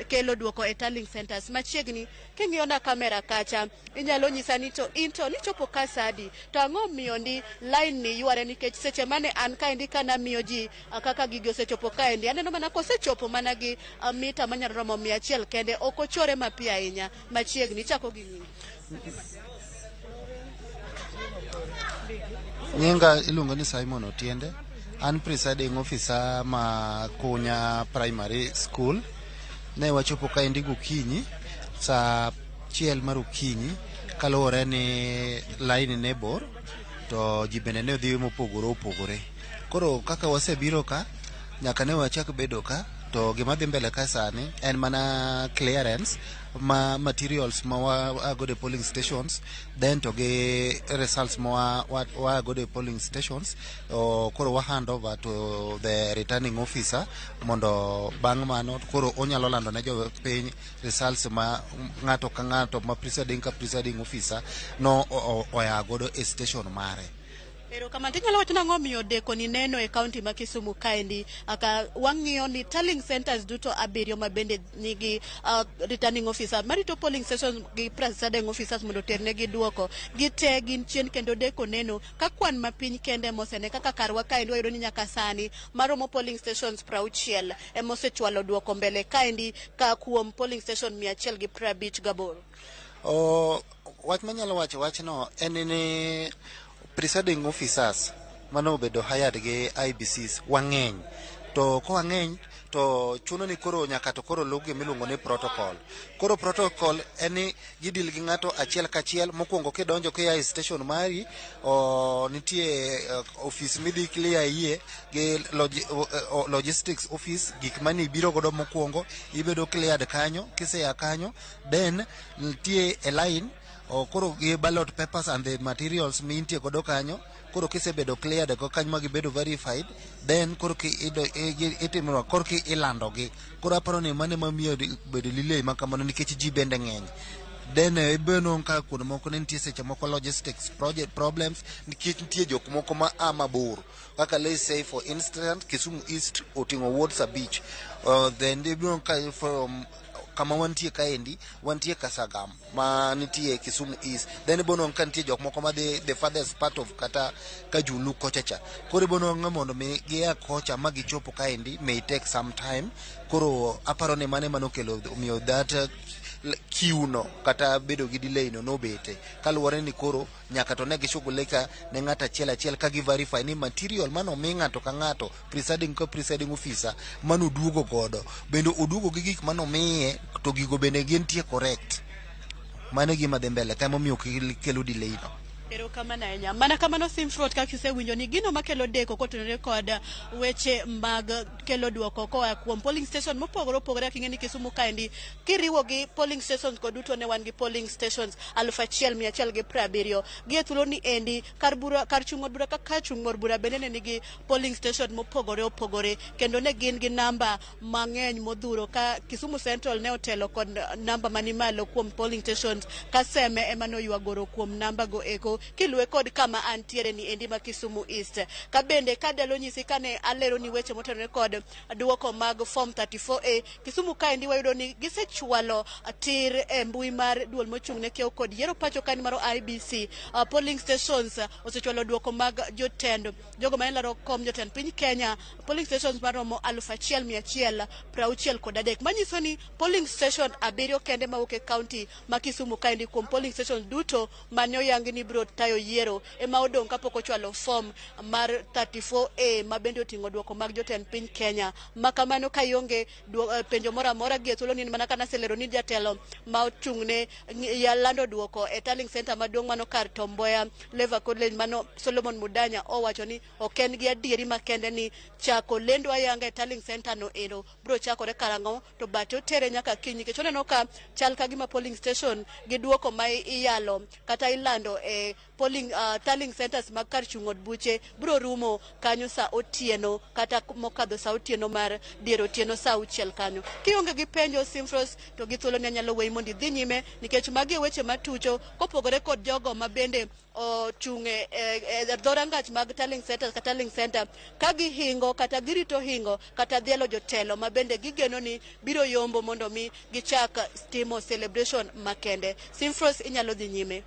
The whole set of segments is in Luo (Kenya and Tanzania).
kelo duoko e tallying centers machiegni. King'iyo na kamera kacha, inyalo nyisa ni to in to nichopo ka sadi to ang'o miyo ndi line ni yware? Nikech seche mane an kaendi kanamiyo ji kaka gigi osechopo kaendi, aneno mana kosechopo mana gi mita manyalo romo 100 kende, ok ochore mapiyo ahinya. Machiegni, ichako gi nyingi. Nyinga iluongo ni Simon Otiende. An presiding officer ma Kunya Primary School. Ne wachopo kaendi gokinyi saa 1 mar okinyi kaluwore ni line ne bor to ji bende ne dhi mopogore opogore. Koro kaka wasebiro ka, nyaka ne wachak bedo ka, to gima dhi mbele ka sani en mana clearance ma materials ma wa godo e polling stations, then to gi results ma wa godo e polling stations. O, koro wa hand over to the returning officer mondo bang' mano koro onyalo lando ne jopiny results ma ng'ato ka ng'ato ma presiding ka presiding officer no oya godo e station mare. Erokamano. Tinyalo wacho nang'o miyo deko ni neno e kaunti ma Kisumu kaendi, aka wang'iyo ni tallying centers duto abiriyo ma bende nigi returning officer marito polling stations gi presiding officers mondo oternegi duoko, gite gin chien kendo deko neno ka kwan mapiny kende mosene kaka karwa kaendi wayudo ni nyaka sani maromo polling stations 60 emosechwalo duoko mbele kaendi ka kuom polling station 158. O, wach manyalo wacho wachno en ni presiding officers mane obedo hired gi IEBCs wang'eny, to kowang'eny to chuno ni koro nyaka to koro luw gimiluongo ni protocol. Koro protocol en ni gidil gi ng'ato achiel kachiel. Mokwongo kidonjo kia e station mari, o, nitie office midhi clear iye gi logistics office, gik mani ibiro godo mokwongo ibedo cleared kanyo. Kiseya kanyo, then nitie e line o, koro gi ballot papers and the materials mintie godo kanyo. Koro kisebedo cleared go kanyo ma gibedo verified, then koro ki itimo koro ki ilandogi. Koro aparo ni mano ema miyo bedo delay ma kamano nikech ji bende ng'eny. Then ibedo ka kuonde moko ne nitie seche moko logistics project problems nikech nitie jok moko ma a mabor, kaka let's say, for instance, Kisumu East oting'o wards abich. Then ibiro ka from kama wantie kaendi, wantie Kasagam ma nitie Kisumu East, then ibo ka nitie jok moko madhi the farthest part of kata Kajulu kocha cha. Koro ibo nwang'o mondo mi gia kocha ma gichopo kaendi may take some time. Koro aparo ni mano ema nokelo omiyo that queue no kata bedo gi delay no nobete kaluwore ni koro nyaka to ne gishughulika ne ng'ato achiel achiel ka gi verify ni material manomi ng'ato ka ng'ato, presiding ka presiding officer manoduogo godo bende oduogo gi gik manomiye to gigo bende gintie correct. Mano e gima dhi mbele ka emomiyo kelo delay no. Erokamano ahinya. Mana kamano Simfrot, kaka isewinjo ni gino makelo deko kotenore kod weche mag kelo duoko koa kuom polling station mopogore opogore. Kaka ing'e ni Kisumu kaendi kiriwo gi polling stations go duto ne wan gi polling stations 1170. Gi e thuolo ni endi kar bura, kar chung' od bura ka kar chung' od bura bende ne nigi polling station mopogore opogore kendo ne gin gi namba mang'eny modhuro, ka Kisumu Central ne otelo kod namba mani malo kuom polling stations, ka Seme ema noywa goro kuom namba go eko, kiluwe kod kama antiere ni endi ma Kisumu East. Ka bende kadalo nyisi kane alero ni weche motenore kod duoko mag form 34A Kisumu kaendi, wayudo ni gisechwalo tir e mbui mar duol mochung' ne kiewo kod yiero pacho kaendi mar IEBC. Polling stations osechwalo duoko mag jotend jogo mane laro kom jotend piny Kenya, polling stations maromo 1163, manyiso ni polling station abiriyo kende mawuok e county ma Kisumu kaendi kuom polling stations duto mane oyangi ni biro tayo yiero ema odong' kapok ochwalo form mar 34A ma bende oting'o duoko mag jotend piny Kenya. Ma kamano ka ionge penjo moro amora gi e thuolo ni mana kana aselero ni jatelo ma ochung'ne ya lando duoko e tallying center maduong' mano kar Tom Mboya Lever College, mano Solomon Mudanya, owacho ni ok en gi adieri makende ni chako lendo ayanga e tallying center no ero biro chakore karang'o, to bate otere nyaka kiny nikech oneno ka chal ka gima polling station gi duoko ma iyalo kata ilando e polling tallying centers mag kar chung' od buche biro rumo kanyo sa otieno kata mokadho sa otieno mar dier otieno sa 6 kanyo. Kionge gi penjo Simfros to gi thuolo ni anyalo weyi mondo idhi nyime nikech magi e weche matucho kopogore kod jogo ma bende ochung' e dho rangach mag tallying centers ka tallying center ka gihingo kata girito hingo kata dhialo jotelo ma bende gigeno ni biro yombo mondo mi gichak timo celebration makende. Simfros, inyalo dhi nyime.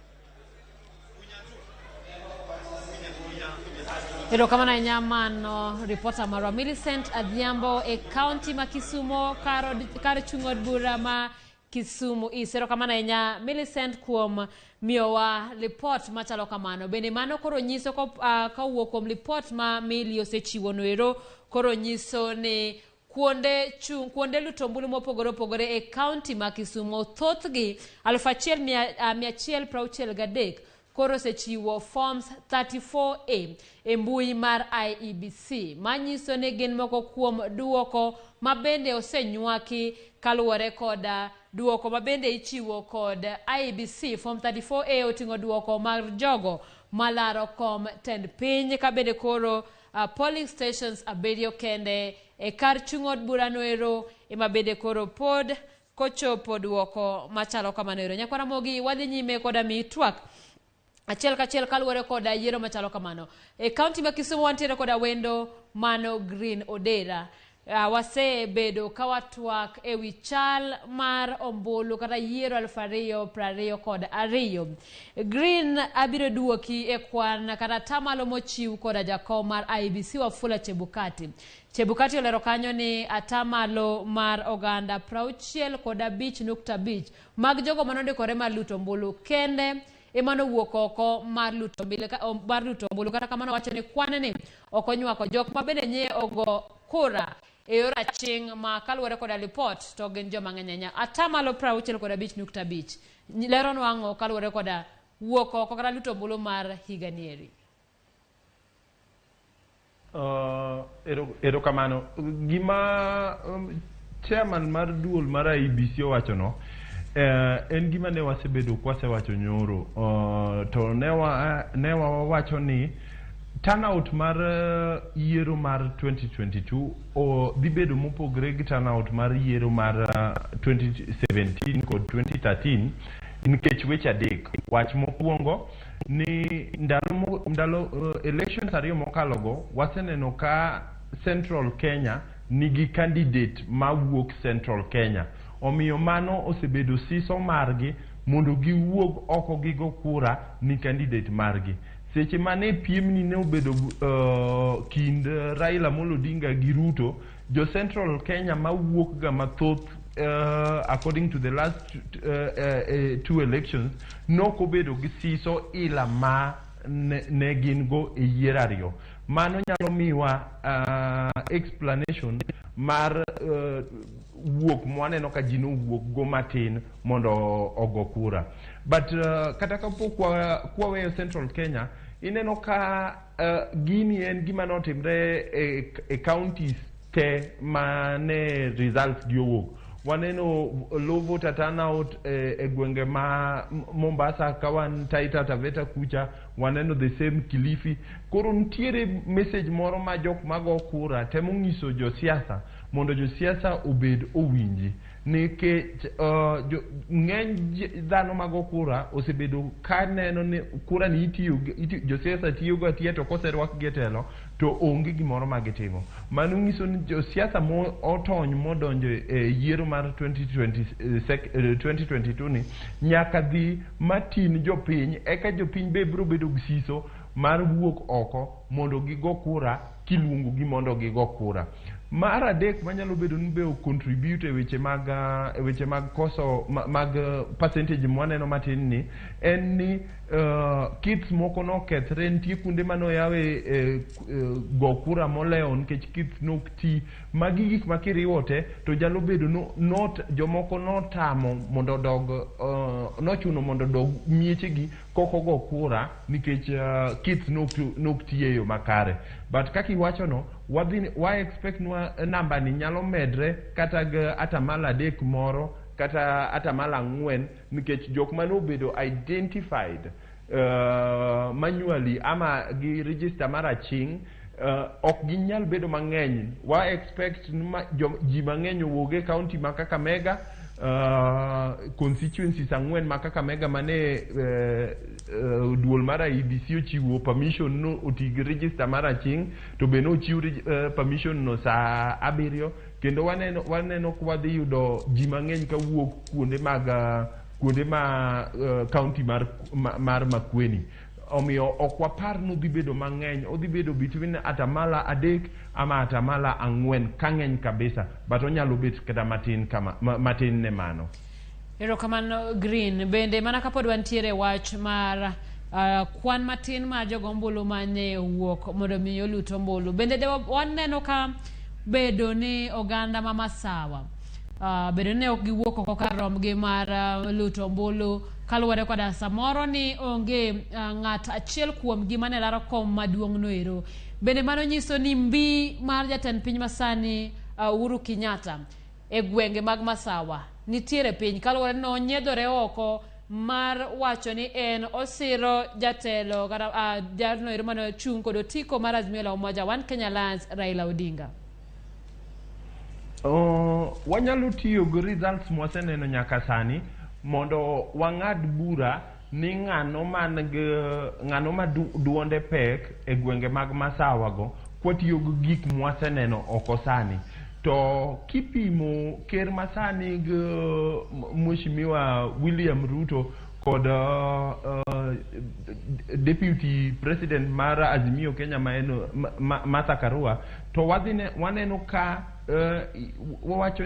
Erokamano ahinya mano ripota marwa Millicent Adhiambo e kaunti ma Kisumo kar chung' od bura ma Kisumu East. Erokamano ahinya Millicent kuom miyowa lipot machalo kamano. Bende mano koro nyiso kowuok kuom lipot ma Milly osechiwo noero koro nyiso ni kuonde luto ombulu mopogore opogore e kaunti ma Kisumo thothgi 1163 koro osechiwo forms 34A e mbui mar IEBC manyiso ni gin moko kuom duoko ma bende osenywaki kaluwore kod duoko ma bende ichiwo kod IEBC. Form 34A oting'o duoko mar jogo malaro kom tend piny ka bende koro polling stations 7 kende e kar chung' od bura noero ema bende koro pod kochopo duoko machalo kamano ero. Nyakwara Ramogi, wadhi nyime koda miyi twak achiel kachiel kaluwore koda yiero machalo kamano. E kaunti ma Kisumu wantiere koda wendo mano Green Odera. Wasebedo ka watwak ewi chal mar ombulu kata yiero 2022. Green abiro duoki e kwan kata atamalo mochiw koda jakom mar IEBC Wafula Chebukati. Chebukati olero kanyo ni atamalo mar oganda 65.5 mag jogo manondikore mar luto ombulu kende ema nowuok oko mar luto ombulu. Kata kamano wacho ni kwan ni ok onywako jok ma bende nye ogo kura e yor aching' ma kaluwore koda lipot to gin joma ng'eny ahinya. Atamalo 65.5 leronwa ang'o kaluwore koda wuok oko kata luto ombulu mar higa nieri? Erokamano. Gima chairman mar duol mar IEBC owachono en gima ne wasebedo kwasewacho nyoro. To ne wawacho ni turnout mar yiero mar 2022 dhi bedo mopogre gi turnout mar yiero mar 2017 kod 2013 nikech weche adek. Wach mokwongo ni ndalo elections ariyo mokalogo waseneno ka Central Kenya nigi candidate mawuok Central Kenya. Omiyo mano osebedo siso margi mondo giwuog oko gigo kura ni candidate margi. Seche mane piem ni ne obedo kind Raila Amolo Odinga gi Ruto, jo Central Kenya mawuok ga mathoth according to the last two elections nokobedo gi siso ila ma ne gin go e yiero ariyo. Mano nyalo miwa explanation mar wuok mwaneno ka ji nowuok go matin mondo ogo kura. But kata kapok kwaweyo Central Kenya, ineno ka gini en gima notimre e counties te mane results gi owuok. Waneno low voter turnout e gwenge ma Mombasa ka wan Taita Taveta kucha, waneno the same Kilifi. Koro nitiere message moro ma jok mago kura temo nyiso josiasa mondo josiasa obed owinji. Nikech ng'eny dhano mago kura osebedo ka neno ni kura ni josiasa tiyogo atiya to koserwakgi e telo to onge gimoro ma gitimo. Mano nyiso ni josiasa mo otony modonjo e yiero mar 2022 ni nyaka dhi matin jopiny eka jopiny be biro bedo gi siso mar wuok oko mondo gigo kura kiluongo gi mondo gigo kura. Mar adek manyalo bedo ni be o contribute e weche mag koso mag percentage mwaneno matin ni en ni kits moko nokethre. Nitie kuonde manoyawe go kura molewo nikech kits nok ti. Magi gik ma kiriwo te to nyalo bedo not jomoko notamo mondo odog nochuno mondo odog miechegi kok ogo kura nikech kits nok ti e yo makare. But kaka iwachono, wa expect nwa namba ni nyalo medre kata gi atamalo 3 moro kata atamalo 4 nikech jok mane obedo identified manually ama gi register mar aching', ok ginyal bedo mang'eny. Wa expect ni ji mang'eny owuog e county ma Kakamega, constituencies ang'wen ma Kakamega mane duol mar IEBC ochiwo permission no oti gi register mar aching', to be nochiw permission no saa 7, kendo waneno ka wadhi yudo ji mang'eny kawuok kuonde mag kuonde ma county mar Makueni. Omiyo ok wapar ni odhi bedo mang'eny, odhi bedo between 3% ama 4% ka ng'eny kabisa, but onyalo bet kata matin kama matin ne mano. Erokamano, Green. Bende mana kapod wantiere wach mar kwan matin mar jogo ombulu mane owuok mondo mi olut ombulu. Bende de waneno ka bedo ni oganda ma Masawa bedo ni ok giwuok oko kar romgi mar luto ombulu kaluwore koda samoro ni onge ng'at achiel kuomgi mane laro kom maduong' no ero. Bende mano nyiso ni mbi mar jatend piny masani Uhuru Kenyatta e gwenge mag Masawa nitiere piny kaluwore ni nonyiedhore oko mar wacho ni en osiro jatelo kata jalno ero mane ochung' kod otiko mar Azimio la Umoja One Kenya Alliance, Raila Odinga. Wanyalo tiyo gi results mwaseneno nyaka sani mondo wang'ad bura ni ng'ano man gi ng'ano ma duonde pek e gwenge mag Masawa go, kwatiyo gi gik mwaseneno oko sani. To kipimo ker masani gi Mheshimiwa William Ruto kod deputy president mar Azimio Kenya ma en Martha Karua, to wadhi waneno ka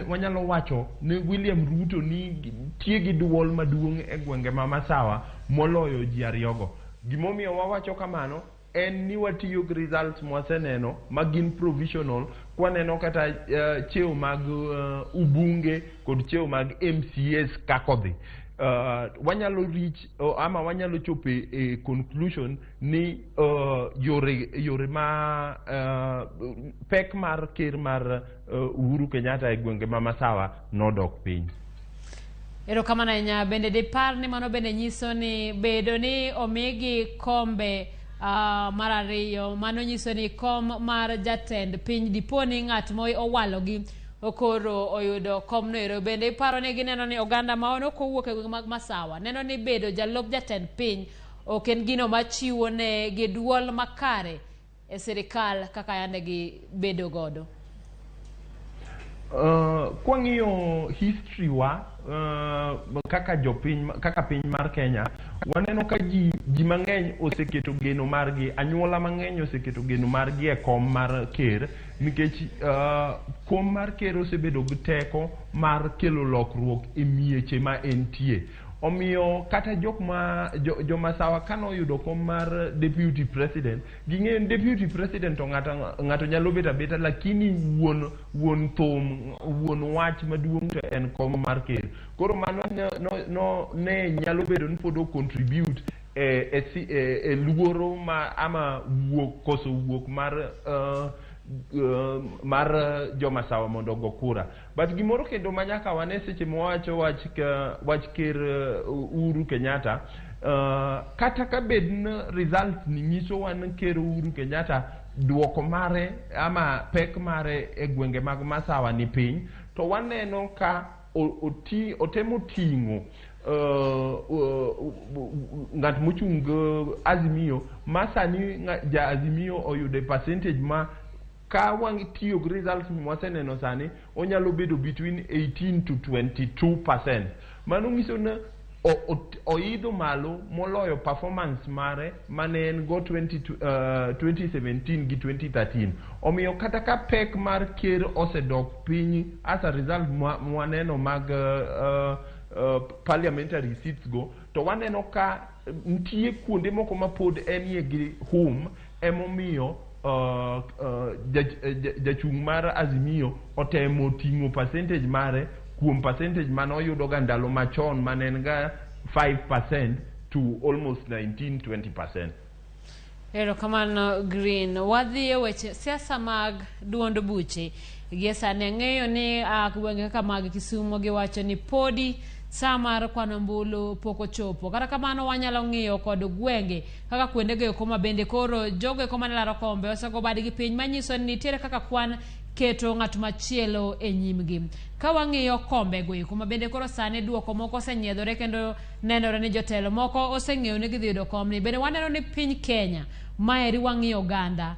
wanyalo wacho ni William Ruto ni tie gi duol maduong' e gwenge ma Masawa moloyo ji ariyogo. Gimomiyo wawacho kamano en ni watiyo gi results mwaseneno ma gin provisional, kwaneno kata cheo mag ubunge kod cheo mag MCAs kaka odhi. Wanyalo reach ama wanyalo chopo e conclusion ni yore ma pek mar ker mar Uhuru Kenyatta e gwenge ma Masawa nodok piny. Erokamano ahinya. Bende dipar ni mano bende nyiso ni bedo ni omigi kombe mar ariyo, mano nyiso ni kom mar jatend piny dipo ni ng'at mo owalogi koro oyudo komno ero. Bende iparo ni gineno ni oganda ma ok owuok e gwenge mag Masawa neno ni bedo jalup jatend piny ok en gino machiwo ne gi duol makare e sirikal kaka yande gibedo godo? Kwang'iyo history wa kaka jopiny, kaka piny mar Kenya, waneno ka ji mang'eny oseketo geno margi, anyuola mang'eny oseketo geno margi e kom mar ker, nikech kom mar ker osebedo gi teko mar kelo lokruok e mieche ma entie. Omiyo kata jok ma jo Masawa kanoyudo kom mar deputy president, ging'eyo ni deputy president to ng'ato nyalo bet abeta, lakini wuon thum, wuon wach maduong' to en kom mar ker. Koro mano no, ne nyalo bedo ni pod o contribute e luoro ma ama wuok koso wuok mar jomasawa mondo ogo kura. But gimoro kendo ma nyaka wane seche mwawacho wach ker Uhuru Kenyatta, kata ka bed ni results ni nyisowa ni ker Uhuru Kenyatta duoko mare ama pek mare e gwenge mag Masawa ni piny, to waneno ka otemo ting'o ng'at mochung' gi Azimio ma sani ja Azimio oyudo percentage ma ka watiyo gi results mwaseneno sani onyalo bedo between 18 to 22%. Mano nyiso ni oidho malo moloyo performance mare mane en go 2017 gi 2013. Omiyo kata ka pek mar ker osedok piny as a result mwaneno mag parliamentary seats go, to waneno ka nitie kuonde moko ma pod enie gi hum, emomiyo jachung' mar Azimio otemo ting'o percentage mare kuom percentage mane oyudo ga ndalo machon mane en ga 5% to almost 19-20%. Erokamano, Green. Wadhi e weche siasa mag duond buche. Gie sani ang'eyo ni gwenge kaka mag Kisumo giwacho ni podi saa mar kwano ombulu pok ochopo. Kata kamano wanyalo ng'iyo kod gwenge kaka kuondego eko ma bende koro jogo eko mane laro kombe osego badgi piny manyiso ni nitiere kaka kwan keto ng'at machielo e nyimgi. Ka wang'iyo kombego eko ma bende koro sani duoko moko osenyiedhore kendo nenore ni jotelo moko oseng'eyo ni gidhi yudo komni. Bende waneno ni piny Kenya maeri wang'iyo oganda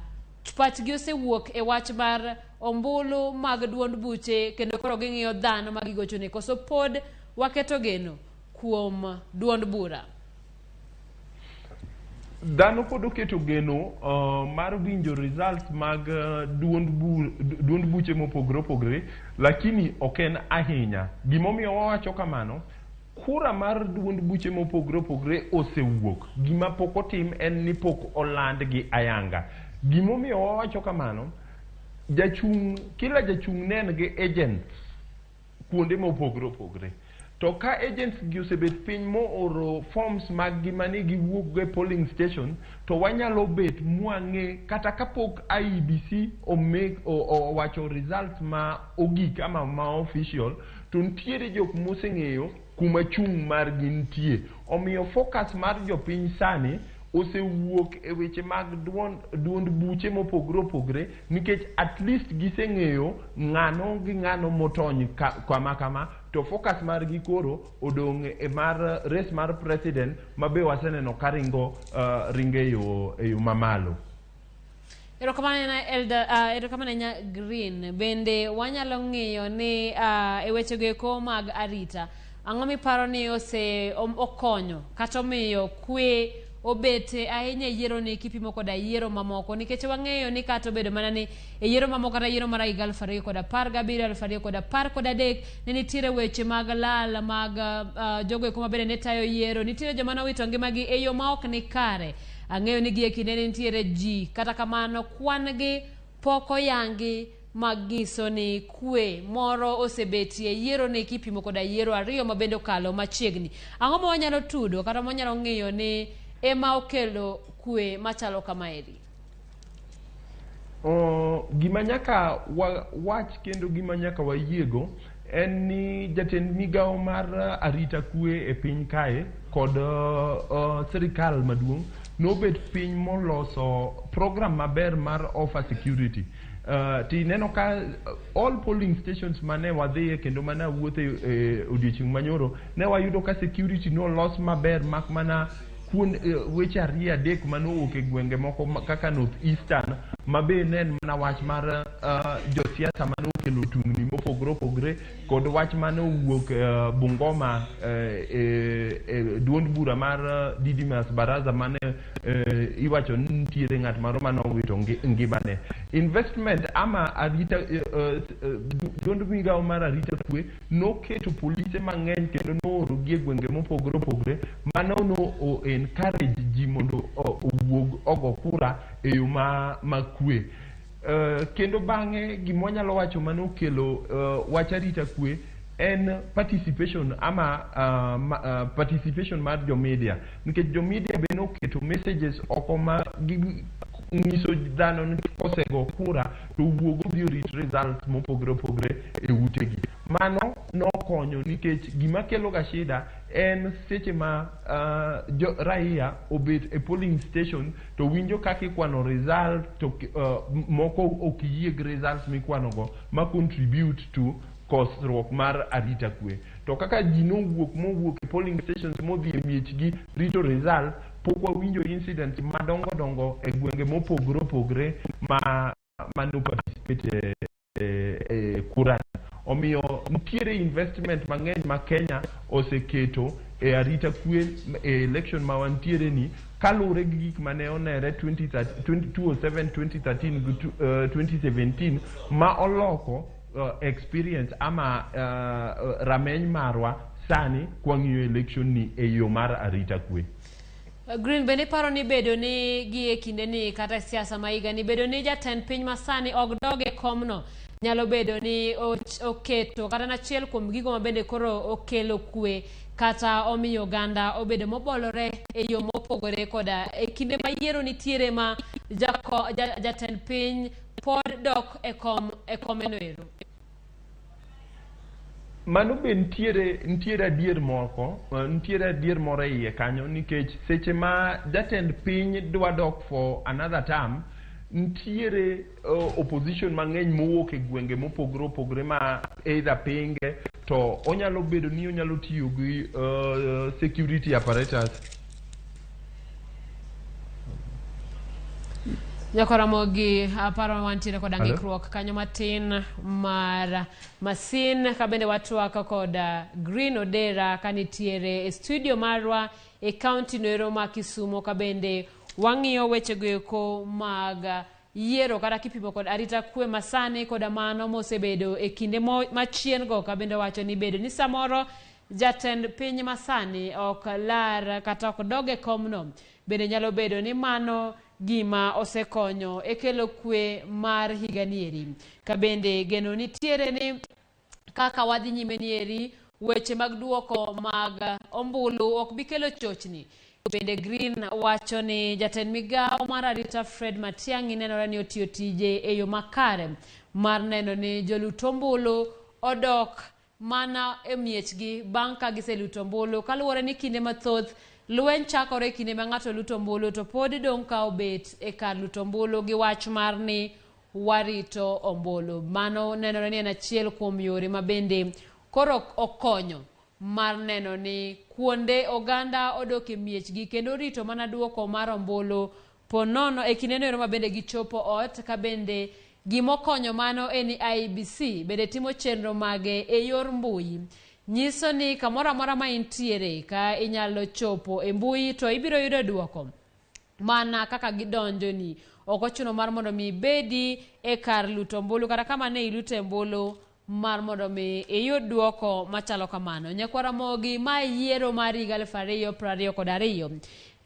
pachgi osewuok e wach mar ombulu mag duond buche kendo koro ging'iyo dhano ma gigochone koso pod waketo geno kuom duond bura. Dhano pod oketo geno mar winjo results mag duond buche mopogore opogore, lakini ok en ahinya. Gimomiyo wawacho kamano, kura mar duond buche mopogore opogore osewuok. Gima pok otim en ni pok olandgi ayanga. Gimomiyo wawacho kamano, jachung' kila jachung' ne en gi agents kuonde mopogore opogore. To ka agents gi osebet piny mooro forms mag gi mane giwuok go e polling station, to wanyalo bet mwang'e kata kapok IEBC owacho results ma ogik ama ma official, to nitiere jok moseng'eyo kuma chung' margi nitie. Omiyo focus mar jopiny sani osewuok e weche mag duond buche mopogore opogore, nikech at least giseng'eyo ng'ano gi ng'ano motony kama kama, to focus margi koro odong' e mar race mar president ma be waseneno ka ringo ringo e yo mamalo. Erokamano ahinya Elder, erokamano ahinya Green. Bende wanyalo ng'iyo ni e wechego eko mag arita, ang'o miparo ni ose okonyo kata omiyo kwe obete ahinya e yiero ni kipimo koda yiero mamoko, nikech wang'eyo ni kata obedo mana ni e yiero mamoko kata yiero mar higa 2017, 2013 ne nitiere weche mag lal mag jogo eko mabende ne tayo yiero, nitiere joma nowito ngimagi e yo ma ok ni kare. Ang'eyo ni gie kinde ne nitiere ji, kata kamano kwan gi pok oyangi mag nyiso ni kwe moro osebetie yiero ni kipimo koda yiero ariyo ma bende okalo machiegni. Ang'o ma wanyalo tudo kata ma wanyalo ng'iyo ni ema okelo kwe machalo kamaeri? Gima nyaka wach kendo gima nyaka wayiego en ni jatend migawo mar arita kwe e piny kae kod sirikal maduong' nobet piny moloso program maber mar offer security. Tineno ka all polling stations mane wadhiye kendo mane awuothe e odiochieng' manyoro, ne wayudo ka security nolos maber, mak mana kuond weche ariyo adek manowuok e gwenge moko kaka North Eastern, ma be ne en mana wach mar josiasa manokelo tungni mopogore opogore kod wach manowuok Bungoma e duond bura mar Didmus Barasa mane iwacho ni nitiere ng'at moro manowito ngimane. Investment ama arita duond migawo mar arita kwe noketo polise mang'eny kendo noorogi e gwenge mopogore opogore. Mano no o encourage ji mondo owuog ogo kura e yo ma kwe. Kendo bang'e gima wanyalo wacho manokelo wach arita kwe en participation ama participation mar jo media, nikech jo media be noketo messages oko ma nyiso dhano ni kosego kura to wuog odhi orit results mopogore opogore e utegi. Mano nokonyo, nikech gima kelo ga shida en seche ma jo raia obet e polling station to winjo kaka ikwano result to moko ok yie gi results mikwano go, ma contribute to kosruok mar arita kwe. To kaka ji nowuok mowuok e polling stations modhi e miechgi rito result, pok wawinjo incidents madongo dongo e gwenge mopogore opogore ma mano participate e kura. Omiyo nitiere investment mang'eny ma Kenya oseketo e arita kwe e election ma wantiere ni, kaluwore gi gik mane onere 2007, 2013 gi 2017 ma oloko experience ama rameny marwa sani kwang'iyo election ni e yo mar arita kwe. Green, bende iparo ni bedo ni gi e kinde ni kata e siasa ma higa ni bedo ni jatend piny masani ok dog e komno nyalo bedo ni oketo kata achiel kuom gigo ma bende koro okelo kwe kata omiyo oganda obedo mobolore e yo mopogore koda e kinde ma yiero nitiere ma jatend piny? pod dok e kom e komeno ero. Mano be nitiere nitiere adier moko nitiere adier moro e iye kanyo nikech seche ma jatend piny dwa dok for another term nitiere opposition mang'eny mowuok e gwenge mopogore opogore ma either pinge to onyalo bedo ni onyalo tiyo gi security apparatus. Nyakaramogi aparo wantiere koda Hello? ng'ikruok kanyo matin mar masin ka bende watwak kod Green Odera kanitiere e studio marwa e kaunti noero ma Kisumo ka bende wang'iyo wechego eko mag yiero kata kipimo kod arita kwe masani koda mano mosebedo e kinde machien go ka bende wacho ni bedo ni samoro jatend piny masani ok lar kata ok dog e komno bende nyalo bedo ni mano gima osekonyo e kelo kwe mar higa nieri. Ka bende geno nitiere ni kaka wadhi nyime nieri weche mag duoko mag ombulu ok bi kelo chochni. Bende Green wacho ni jatend migawo mar arita Fred Matiang'i nenore ni otiyo tije e yo makare mar neno ni jolut ombulu odok mana e miechgi bang' ka giseluto ombulu kaluwore ni kinde mathoth lweny chakore e kinde ma ng'ato luto ombulu to pod dong' ka obet e kar luto ombulu gi wach mar ni warito ombulu. Mano nenore ni en achiel kuom yore ma bende koro okonyo mar neno ni kuonde oganda odok e miechgi kendo rito mana duoko mar ombulu po nono e kindeno ero ma bende gichopo ot ka bende gimokonyo mano en ni IEBC bende timo chenro mage e yor mbui. Nyiso ni kamoro amora ma intiere ka inyalo chopo e mbui to ibiro yudo duoko mana kaka gidonjoni. Ok ochuno mar mondo mi ibedi e kar luto ombulu kata kama ne ilute ombulu mar mondo mi iyud duoko machalo kamano. Nyakwa Ramogi, ma yiero mar higa 2022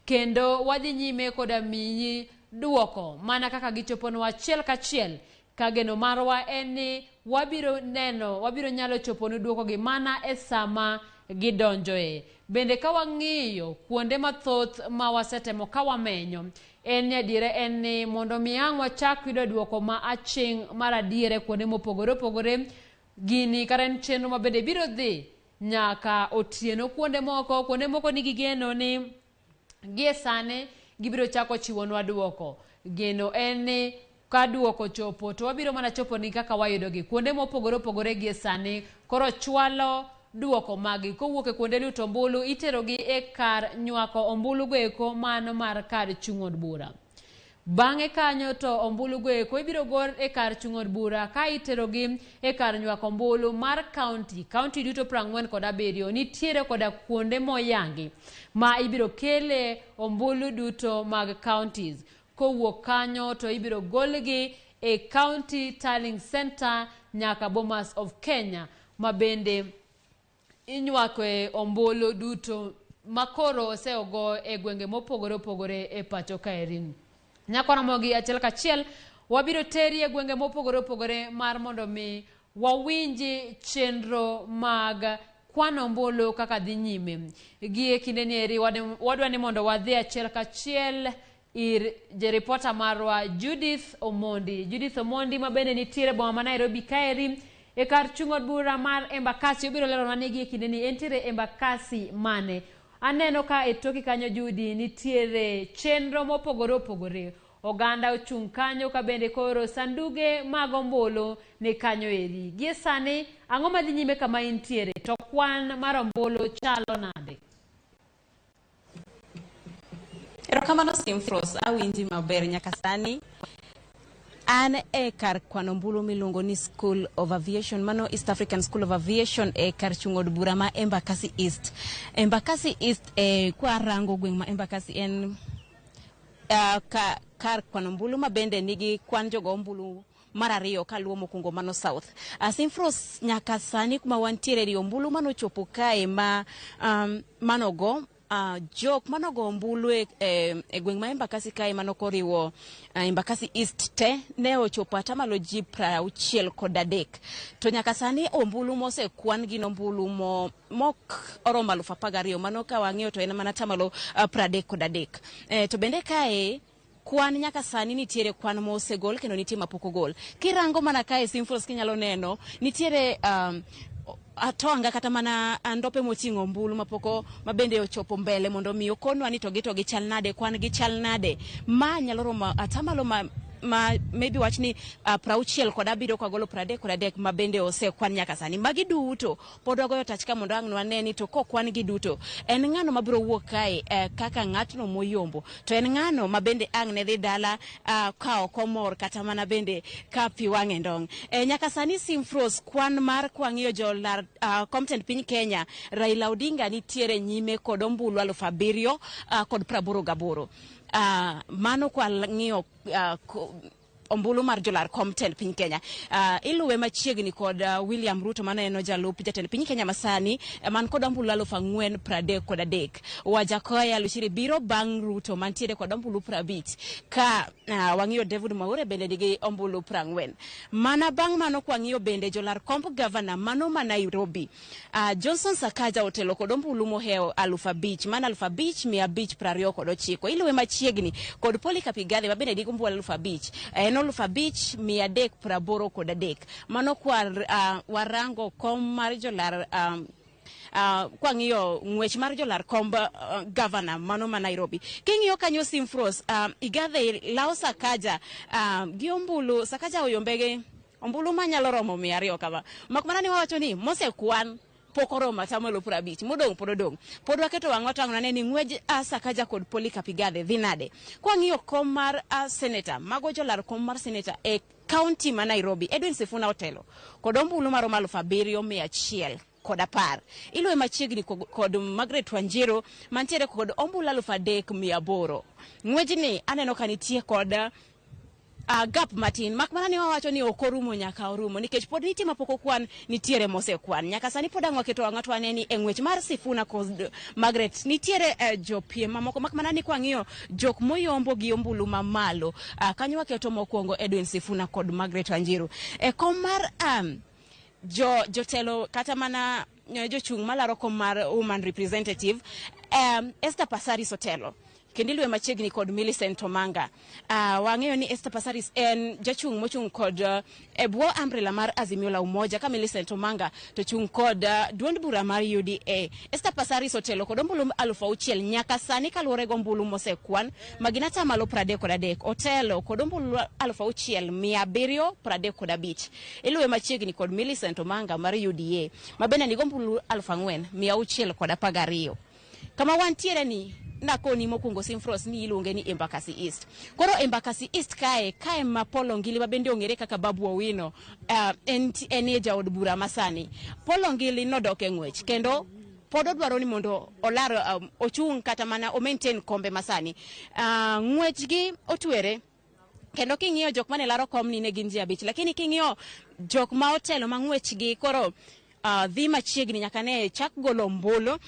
kendo wadhi nyime koda miyi duoko mana kaka gichoponwa achiel kachiel ka geno marwa en ni wabiro neno wabiro nyalo choponu duokogi mana e sama gidonjoe. Bende ka wang'iyo kuonde mathoth ma wasetemo ka wamenyo en ni adiera en ni mondo mi ang' wachak yudo duoko ma aching' mar adiera e kuonde mopogore opogore gini kata en chenro ma bende biro dhi nyaka otieno kuonde moko nigi geno ni gie sani gibiro chako chiwonwa duoko. Geno en ni ka duoko chopo to wabiro mana chopo ni kaka wayudogi kuonde mopogore opogore gie sani koro chwalo duoko magi kowuok e kuonde luto ombulu iterogi e kar nywako ombulu goeko mano mar kar chung' od bura. Bang'e kanyo to ombulu goeko ibiro gol e kar chung' od bura ka iterogi e kar nywako ombulu mar kaunti. Kaunti duto 47 nitiere koda kuonde moyangi ma ibiro kele ombulu duto mag counties. Kowuok kanyo to ibiro golgi e County Tallying Center nyaka Bomas of Kenya ma bende inywako ombulu duto makoro oseogo e gwenge mopogore opogore e pacho kaeri. Nyakwa Ramogi achiel kachiel wabiro teri e gwenge mopogore opogore mar mondo mi wawinji chenro mag kwano ombulu kaka dhi nyime. Gi e kinde ni eri wadwa ni mondo wadhi achiel kachiel ir jeripota marwa Judith Omondi. Judith Omondi ma bende nitiere boma ma Nairobi kaeri e kar chung' od bura mar Embakasi. Obiro leronwa ni gi e kinde ni entiere Embakasi mane. Aneno ka e toki kanyo Judy nitiere chenro mopogore opogore. Oganda ochung' kanyo ka bende koro sanduge mag ombulu ni kanyo eri. Gie sani ang'o madhi nyime kama intiere to kwan mar ombulu chalo nade? Erokamano Simfros, awinji maber nyaka sani. An e kar kwano ombulu miluongo ni School of Aviation, mano East African School of Aviation e kar chung' od bura ma Embakasi East. Embakasi East e kwarango gweng' ma Embakasi en kar kwano ombulu ma bende nigi kwan jogo ombulu mar ariyo kaluwo mokwongo mano South. Simfros, nyaka sani kuma wantiere ri ombulu manochopo kae ma manogo jok manogo ombulu e gweng' ma Embakasi kae manokoriwo Embakasi East te ne ochopo atamalo ji 63. To nyaka sani ombulu mosekwan gin ombulu mok oromo 12,000, mano ka wang'iyo to en mana atamalo 33. To bende kae Kwan nyaka sani nitiere kwan mosegol kendo nitie mapok ogol. Kirango mana kae Simfros kinyalo neno nitiere atonga kata mana ndope moting'o ombulu mapok mabende ochopo mbele mondo mi okonwa ni to gi to gichal nade, kwan gichal nade. Ma nyalo romo atamalo ma maybe wach ni 67 kagolo 33 ma bende osekwan nyaka sani. Magi duto pod wagoyo tach ka mondo ang' wane ni to kokwan gi duto en ng'ano mabiro wuok kae kaka ng'atno moyombo, to en ng'ano ma bende ang' ne dhi dala ka ok omor kata mana bende ka pi wang'e ndong'. Nyaka sani Simfros, kwan mar kwang'iyo jolar kom tend piny Kenya, Raila Odinga nitiere nyime kod ombulu 7,088. Mano kwa ng'iyo ombulu mar jolar kom tend piny Kenya. Iluwe machiegni kod William Ruto mano en jalup jatend piny Kenya masani man kod ombulu 4,033. Wajakoya Luchiri biro bang' Ruto mantiere kod ombulu 50 ka wang'iyo David Mwaure bende nigi ombulu 40. Mana bang' mano kwang'iyo bende jolar komb gavana mano ma Nairobi, Johnson Sakaja otelo kod ombulu mohewo 5,000 mana 5,529. Iluwe machiegni kod Polycarp Igathe mabende nigi ombulu 5,000 en 5,383. Mano kwa warango kom mar jolar kwang'iyo ng'wech mar jolar komb gavana mano ma Nairobi. King'iyo kanyo Simfros, Igathe lawo Sakaja gi ombulu. Sakaja oyombe gi ombulu manyalo romo 200 kama. Mak mana ni wawacho ni mosekwan pok oromo atamalo 50, modong' pod odong'. Pod waketo wang'wa to ang' ni ng'wej Sakaja kod Polycarp Igathe dhi nade. Kwang'iyo kom mar senator, mago jolar kom mar senator e county ma Nairobi, Edwin Sifuna otelo kod ombulu maromo 7,110. Iluwe machiegni kod Margaret Wanjiru mantiere kod ombulu 3,800. Ng'wejni aneno ka nitie kod gap matin, mak mana ni wawacho ni ok orumo nyaka orumo, nikech pod nitie mapok okwan, nitiere mosekwan. Nyaka sani pod ang' waketo wang'wa to waneno ni e ng'wech mar Sifuna kod Margaret nitiere jopiem mamoko, mak mana ni kwang'iyo jok moyombo gi ombulu mamalo, kanyo waketo mokwongo Edwin Sifuna kod Margaret Wanjiru. E kom mar jotelo kata mana jochung' malaro kom mar woman representative, Esther Passaris otelo kendo iluwe machiegni kod Millicent Omanga. Wang'eyo ni Esther Passaris en jachung' mochung' kod e bwo umbrella mar Azimio la Umoja, ka Millicent Omanga to chung' kod duond bura mar UDA. Esther Passaris otelo kod ombulu 6,000 nyaka sani kaluwore gi ombulu mosekwan magin atamalo 33. Otelo kod ombulu 6,735. Iluwe machiegni kod Millicent Omanga mar UDA ma bende nigi ombulu 4,612. Kama wantiere ni nakoni mokwongo Simfros ni iluonge ni Embakasi East. Koro Embakasi East kae ma Paul Ongili ma bende ong'ere kaka Babu Owino en e jaod bura masani. Paul Ongili nodok e ng'wech kendo pod odwaro ni mondo olar ochung' kata mana o maintain kombe masani. Ng'wechgi otwere. Kendo king'iyo jok mane laro komni ne gin ji 5, lakini king'iyo jok ma otelo ma ng'wechgi koro dhi machiegni nyaka ne chak golo ombulu,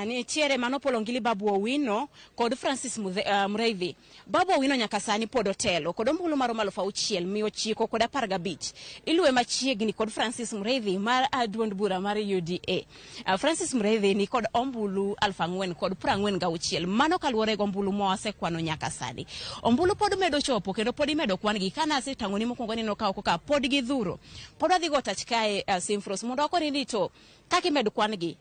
nitiere mano Paul Ongili Babu Owino kod Francis Mreithi. Babu Owino nyaka sani pod otelo kod ombulu maromo 6,915. Iluwe machiegni kod Francis Mreithi mar duond bura mar UDA. Francis Mreithi ni kod ombulu 4,046. Mano kaluwore gi ombulu mawasekwano nyaka sani. Ombulu pod medo chopo kendo pod imedo kwan gi. Kana asetang'oni mokwongo neno ka oko ka pod gidhuro. Pod wadhi go tach kae Simfros mondo wakoni ni to kaka imedo kwan gi,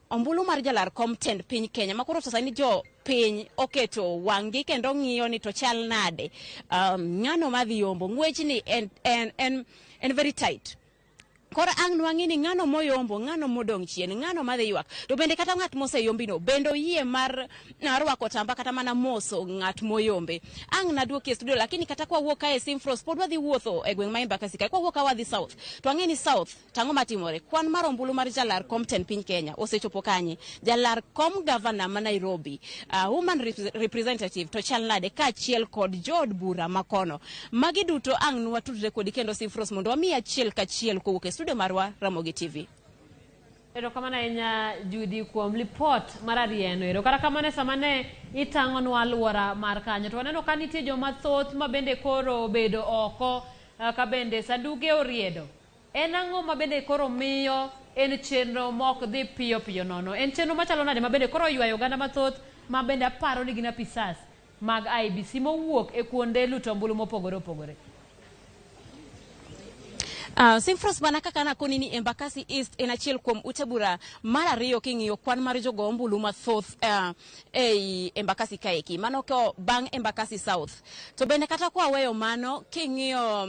ombulu mar jalar kom tend piny Kenya ma koro sani jo piny oketo wang'gi kendo ng'iyo ni to chal nade, ng'ano madhi yombo ng'wechni en very tight. Koro ang' nwang'i ni ng'ano moyombo, ng'ano modong' chien, ng'ano madhi ywak. To bende kata ng'at moseyombino bende oyie mar rwako otamba kata mana moso ng'at moyombe. Ang' naduoki e studio, lakini kata kwa wuok kae Simfros pod wadhi wuotho e gweng' ma Embakasi kae. Kwa wuok ka wadhi South, to ang'e ni South tang'o matimore. Kwan mar ombulu mar jalar kom tend piny Kenya osechopo kanye? Jalar kom gavana ma Nairobi, woman representative to chal nade kaachiel kod jood bura makono. Magi duto ang' nwatudre kodi kendo Simfros mondo wamiyi achiel kachiel kowuok e studio marwa Ramogi TV. Erokamano ahinya Judy kuom lipot mar arieno ero. Kata kamano sama ne itang'onwa alwora mar kanyo to waneno ka nitie joma thoth ma bende koro obedo oko ka bende sanduge oriedo. En ang'o ma bende koro miyo en chenro mok dhi piyo piyo nono? En chenro machalo nade ma bende koro oywayo oganda mathoth ma bende aparo ni gin apisas mag IEBC mowuok e kuonde luto ombulu mopogore opogore. Simfros, mana kaka nakoni ni Embakasi East en achiel kuom ute bura mar ariyo king'iyo kwan mar jogo ombulu mathoth ei Embakasi kaeki, mano ko bang' Embakasi South. To bende kata kwa weyo mano, king'iyo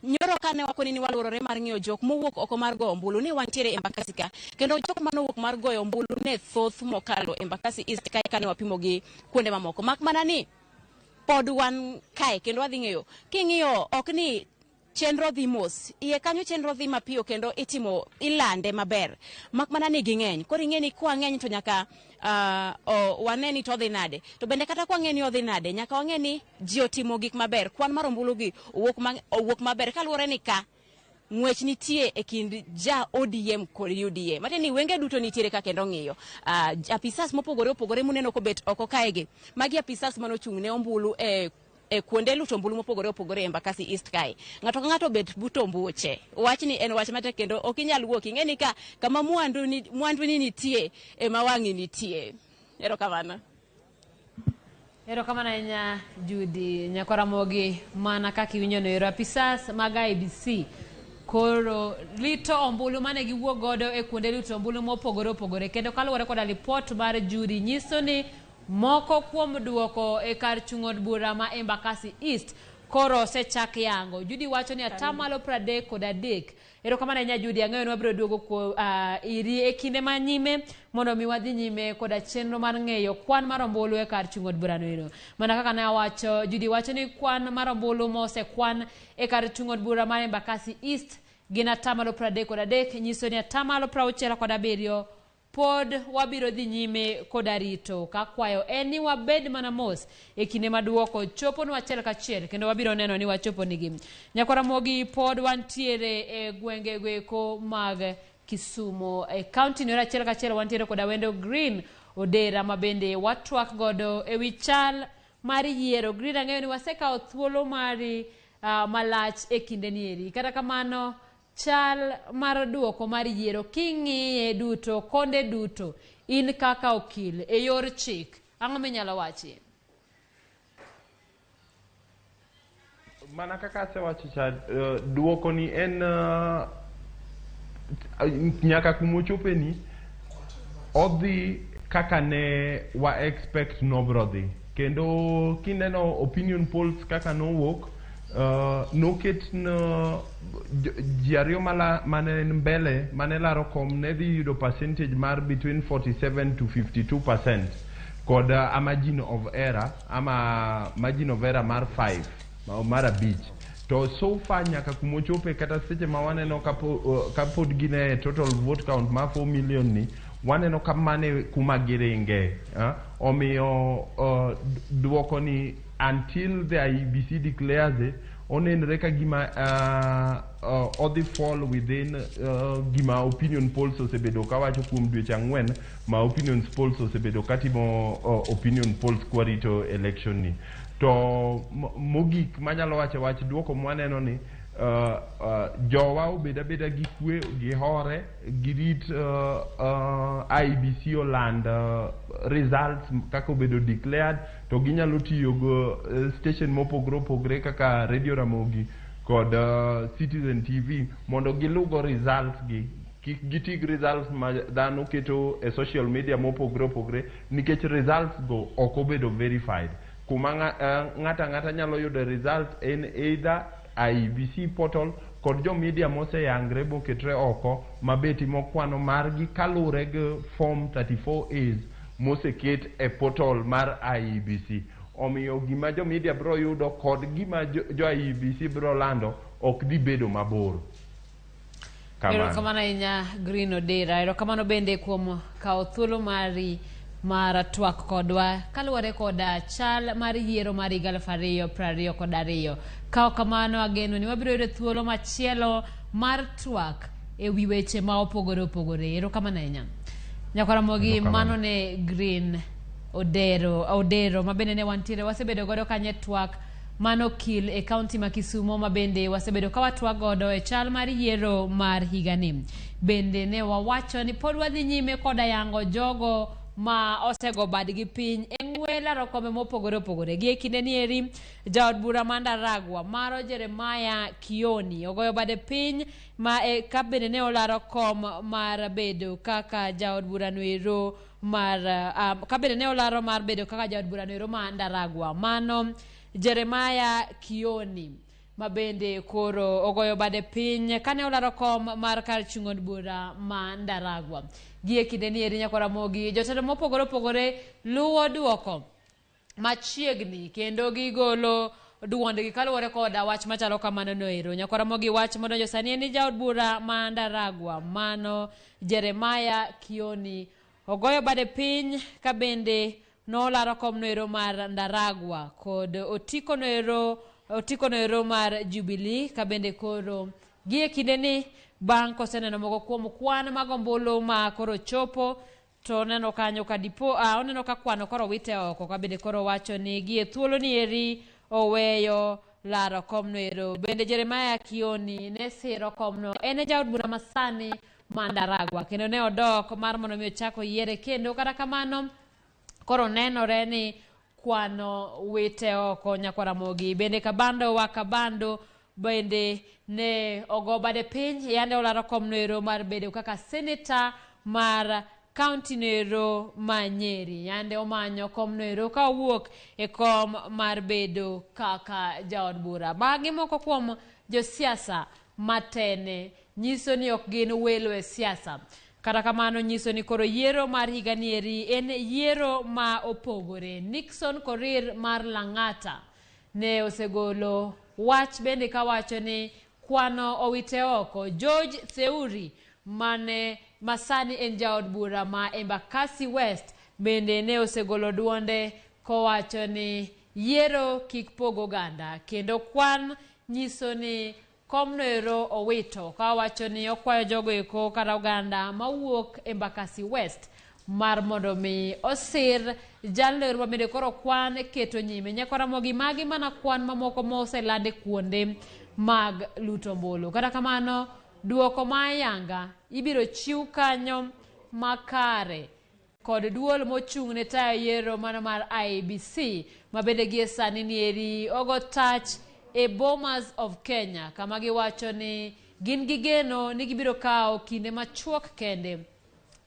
nyoro kane wakoni ni waluorore mar ng'iyo jok mowuok oko mar goyo ombulu, ne wantiere Embakasi ka, kendo jok manowuok mar goyo ombulu ne thoth mokalo Embakasi East kae kane wapimo gi kuonde mamoko. Mak mana ni pod wan kae kendo wadhi ng'eyo. King'iyo ok ni chenro dhi mos, iye kanyo chenro dhi mapiyo kendo itimo ilande maber, mak mana ni ging'eny. Koro ing'e ni kwa ng'eny to nyaka wane ni to odhi nade, to bende kata kwa ng'e ni odhi nade, nyaka wang'e ni ji otimo gik maber, kwan mar ombulu gi owuok maber kaluwore ni ka ng'wech nitie e kind ja ODM kod UDA. Matiende ni wenge duto nitiere ka kendo ng'iyo. Apisas mopogore opogore muneno kobet oko kaegi, magi apisas manochung' ne ombulu e kuonde luto ombulu mopogore opogore e Embakasi East kae. Ng'ato ka ng'ato obet but ombuche. Wachni en wach matek kendo ok inyal wuok. Ing'e ni ka kama mwandu ni nitie ema wang'i nitie. Erokamano. Erokamano ahinya Judy Nyakoramogi, mana kaka iwinjo no ero apisas mag IEBC koro rito ombulu mane giwuok godo e kuonde luto ombulu mopogore opogore, kendo kaluwore koda lipot mar Judy nyiso ni moko kuom duoko e kar chung' od bura ma Embakasi East koro osechak yango. Judy wacho ni atamalo 33. Erokamano ahinya Judy, ang'eyo ni wabiro duogo iri e kinde ma nyime mondo mi wadhi nyime koda chenro mar ng'eyo kwan mar ombulu e kar chung' od burano ero. Mana kaka ne awacho, Judy wacho ni kwan mar ombulu mosekwan e kar chung' od bura mar Embakasi East gin atamalo 33, nyiso ni atamalo 67 pod wabiro dhi nyime koda rito. Ka kwayo en ni wabed mana mos e kinde maduoko choponwa achiel kachiel, kendo wabiro neno ni wachopo nigi. Nyakwaramogi, pod wantiere e gwenge goeko mag Kisumu e kaunti no achiel kachiel wantiere koda wendo Green Odera ma bende watwak godo ewi chal mar yiero. Green, ang'eyo ni wasekawo thuolo mari malach e kinde nieri. Kata kamano, chal mar duoko mar yiero king'iye duto konde duto, in kaka okil e yor chik, ang'o minyalo wachi? Mana kaka asewacho cha, duoko ni en nyaka kumochope ni odhi kaka ne wa expect nobro dhi, kendo kineno opinion polls kaka nowuok, noket ji ariyo mane mbele mane laro kom ne dhi yudo percentage mar between 47 to 52% kod a margin of error ama margin of error mar 5 mar 5. To so far nyaka kumochope kata seche ma waneno kapod gin e total vote count mar 4 million ni waneno ka mane kuma giringe. Omiyo duoko ni until the IEBC declares it, onenre ka gima odhi fall within gima opinion polls osebedo kawacho kuom dweche 4 ma opinion polls osebedo katimo opinion polls kwarito election ni. To mogik manyalo wacho wach duoko mwaneno ni jowa obed abeda gi kwe, gihore, girit IEBC oland results kaka obedo declared, to ginyalo tiyo go station mopogore opogore kaka Radio Ramogi kod Citizen TV mondo gilugo results gi. Kik giti gi results ma dhano keto e social media mopogore opogore, nikech results go ok obedo verified. Kuma ng'ato ang'ata nyalo yudo result en either IEBC portal kod jo media moseyangre moketre oko ma be timo kwano margi kaluwore gi form 34As moseket e portal mar IEBC. Omiyo gima jo media biro yudo kod gima jo IEBC biro lando ok dhi bedo mabor. Erokamano ahinya Green Odera. Erokamano bende kuom kawo thuolo mari mar twak kodwa kaluwore koda chal mar yiero mar higa 2022. Ka ok kamano, ageno ni wabiro yudo thuolo machielo mar twak e wi weche ma opogore opogore. Erokamano ahinya. Nyakwaramogi, mano ne Green Odero ma bende ne wantiere wasebedo godo kanyo e twak mano okil e kaunti ma Kisumo ma bende wasebedo ka watwak godo e chal mar yiero mar higani. Bende ne wawacho ni pod wadhi nyime koda yango jogo ma osego badgi piny e ng'we laro kombe mopogore opogore. Gi e kinde ni eri jaod bura ma Ndaragwa maro Jeremiah Kioni ogoyo bade piny ma e, ka bende ne olaro kom mar bedo kaka jaod bura noero mar ka bende ne olaro mar bedo kaka jaod bura noero ma Ndaragwa. Mano Jeremiah Kioni ma bende koro ogoyo bade piny kane olaro kom mar kar chung' od bura ma Ndaragwa. Gi e kinde ni eri nyakwar Ramogi, jotelo mopogore opogore luwo duoko machiegni kendo gigolo duondgi kaluwore koda wach machalo kamano noero. Nyakwar Ramogi, wach modonjo sani en ni jaod bura ma Ndaragwa mano Jeremiah Kioni ogoyo bade piny ka bende nolaro kom noero mar Ndaragwa kod otiko noero mar Jubilee ka bende koro gi e kinde ni bang' koseneno moko kuom kwan mag ombulu ma koro chopo to oneno kanyo ka dipo oneno ka kwano koro wite oko ka bende koro wacho ni gi e thuolo ni eri oweyo laro komno ero. Bende Jeremiah Kioni ne siro komno, en e jaod bura masani ma Ndaragwa kendo ne odok mar mondo mi ochak oyiere kendo. Kata kamano koro nenore ni kwano wite oko nyakwar Ramogi. Bende Kabando wa Kabando bende ne ogo bade piny yande olaro komno ero mar bedo kaka seneta mar kaunti noero ma Nyeri. Yande omanyo komno ero ka owuok e kom mar bedo kaka jaod bura. Magi moko kuom josiasa matene nyiso ni ok gin welo e siasa. Kata kamano nyiso ni koro yiero mar higa ni eri en yiero ma opogore. Nixon Korir mar Lang'ata ne osegolo wach bende kawacho ni kwano owite oko. George Theuri mane masani en jaod bura ma Embakasi West bende ne osegolo duonde kowacho ni yiero kik pog oganda kendo kwan nyiso ni komno ero owito kawacho ni okwayo jogo eko kata oganda mawuok Embakasi West mar mondo mi osir jalno ero mabende koro kwan keto nyime. Nyakwar Ramogi, magi mana kwan mamoko moseland e kuonde mag luto ombulu. Kata kamano duoko ma ayanga ibiro chiw kanyo makare kod duol mochung' ne tayo yiero mano mar IEBC ma bende gie sani nieri ogo tach e Bomas of Kenya kama giwacho ni gin gi geno ni gibiro kawo kinde machuok kende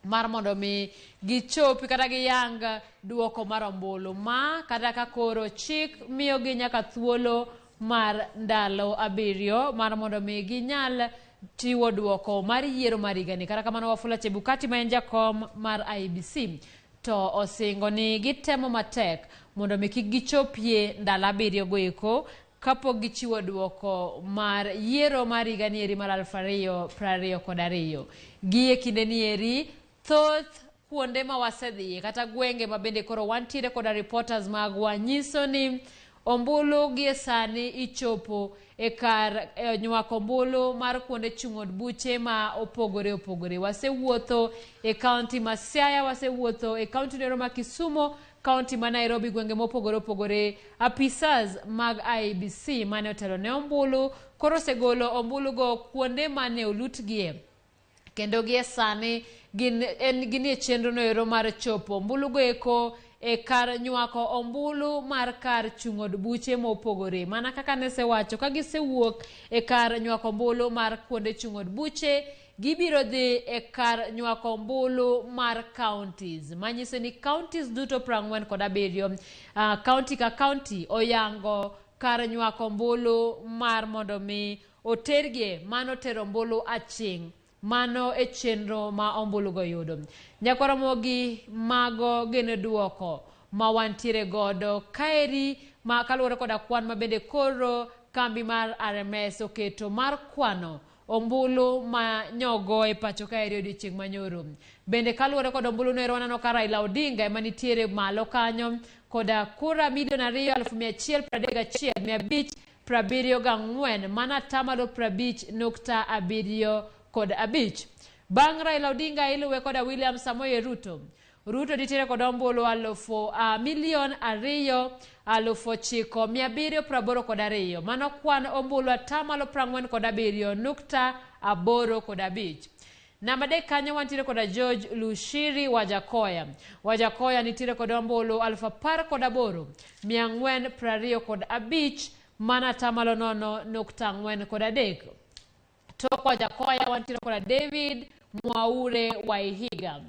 mar mondo mi gichopi kata giyang duoko mar ombulu ma kata ka koro chik miyogi nyaka thuolo mar ndalo 7 mar mondo mi ginyal chiwo duoko mar yiero mar higani. Kata kamano Wafula Chebukati ma en jakom mar IEBC to osingo ni gitemo matek mondo mi kik gichopie ndalo 7 go eko kapok gichiwo duoko mar yiero mar higa ni eri mar 2022. Gi e kinde ni eri thoth kuonde ma wasedhiye kata gwenge ma bende koro wantiere koda reporters magwa nyiso ni ombulu gie sani ichopo e kar nywako ombulu mar kuonde chung' od buche ma opogore opogore. Wasewuotho e kaunti ma Siaya, wasewuotho e kaunti nero ma Kisumu, kaunti ma Nairobi, gwenge mopogore opogore. Apisas mag IEBC mane otelo ne ombulu koro osegolo ombulu go kuonde mane olutgie kendo gie sani gin en ginie chenro no ero mar chopo ombulu go eko e kar nywako ombulu mar kar chung' od buche mopogore. Mana kaka nesewacho, ka gisewuok e kar nywako ombulu mar kuonde chung' od buche, gibiro dhi e kar nywako ombulu mar counties, manyiso ni counties duto 47, county ka county oyango kar nywako ombulu mar mondo mi otergie mano tero ombulu aching'. Mano e chenro ma ombulu go yudo. Nyakwar Ramogi, mago gin duoko ma wantiere godo kaeri ma kaluwore koda kwan ma bende koro kambi mar RMS oketo mar kwano ombulu ma nyogo e pacho kaeri odiochieng' manyoro. Bende kaluwore kod ombulu no ero waneno ka Raila Odinga ema nitiere malo kanyo koda kura 2,131,574 mana atamalo 50.75. Bang' Raila Odinga iluwe koda William Samoei Ruto. Ruto nitiere kod ombulu 9,009,782. Mano kwan ombulu atamalo 47.85. Namba 3 kanyo wantiere koda George Lushiri Wajakoya. Wajakoya nitiere kod ombulu 18,425 mana atamalo 0.43. Tok Wajakoya wantiere koda David Mwaure Waihiga.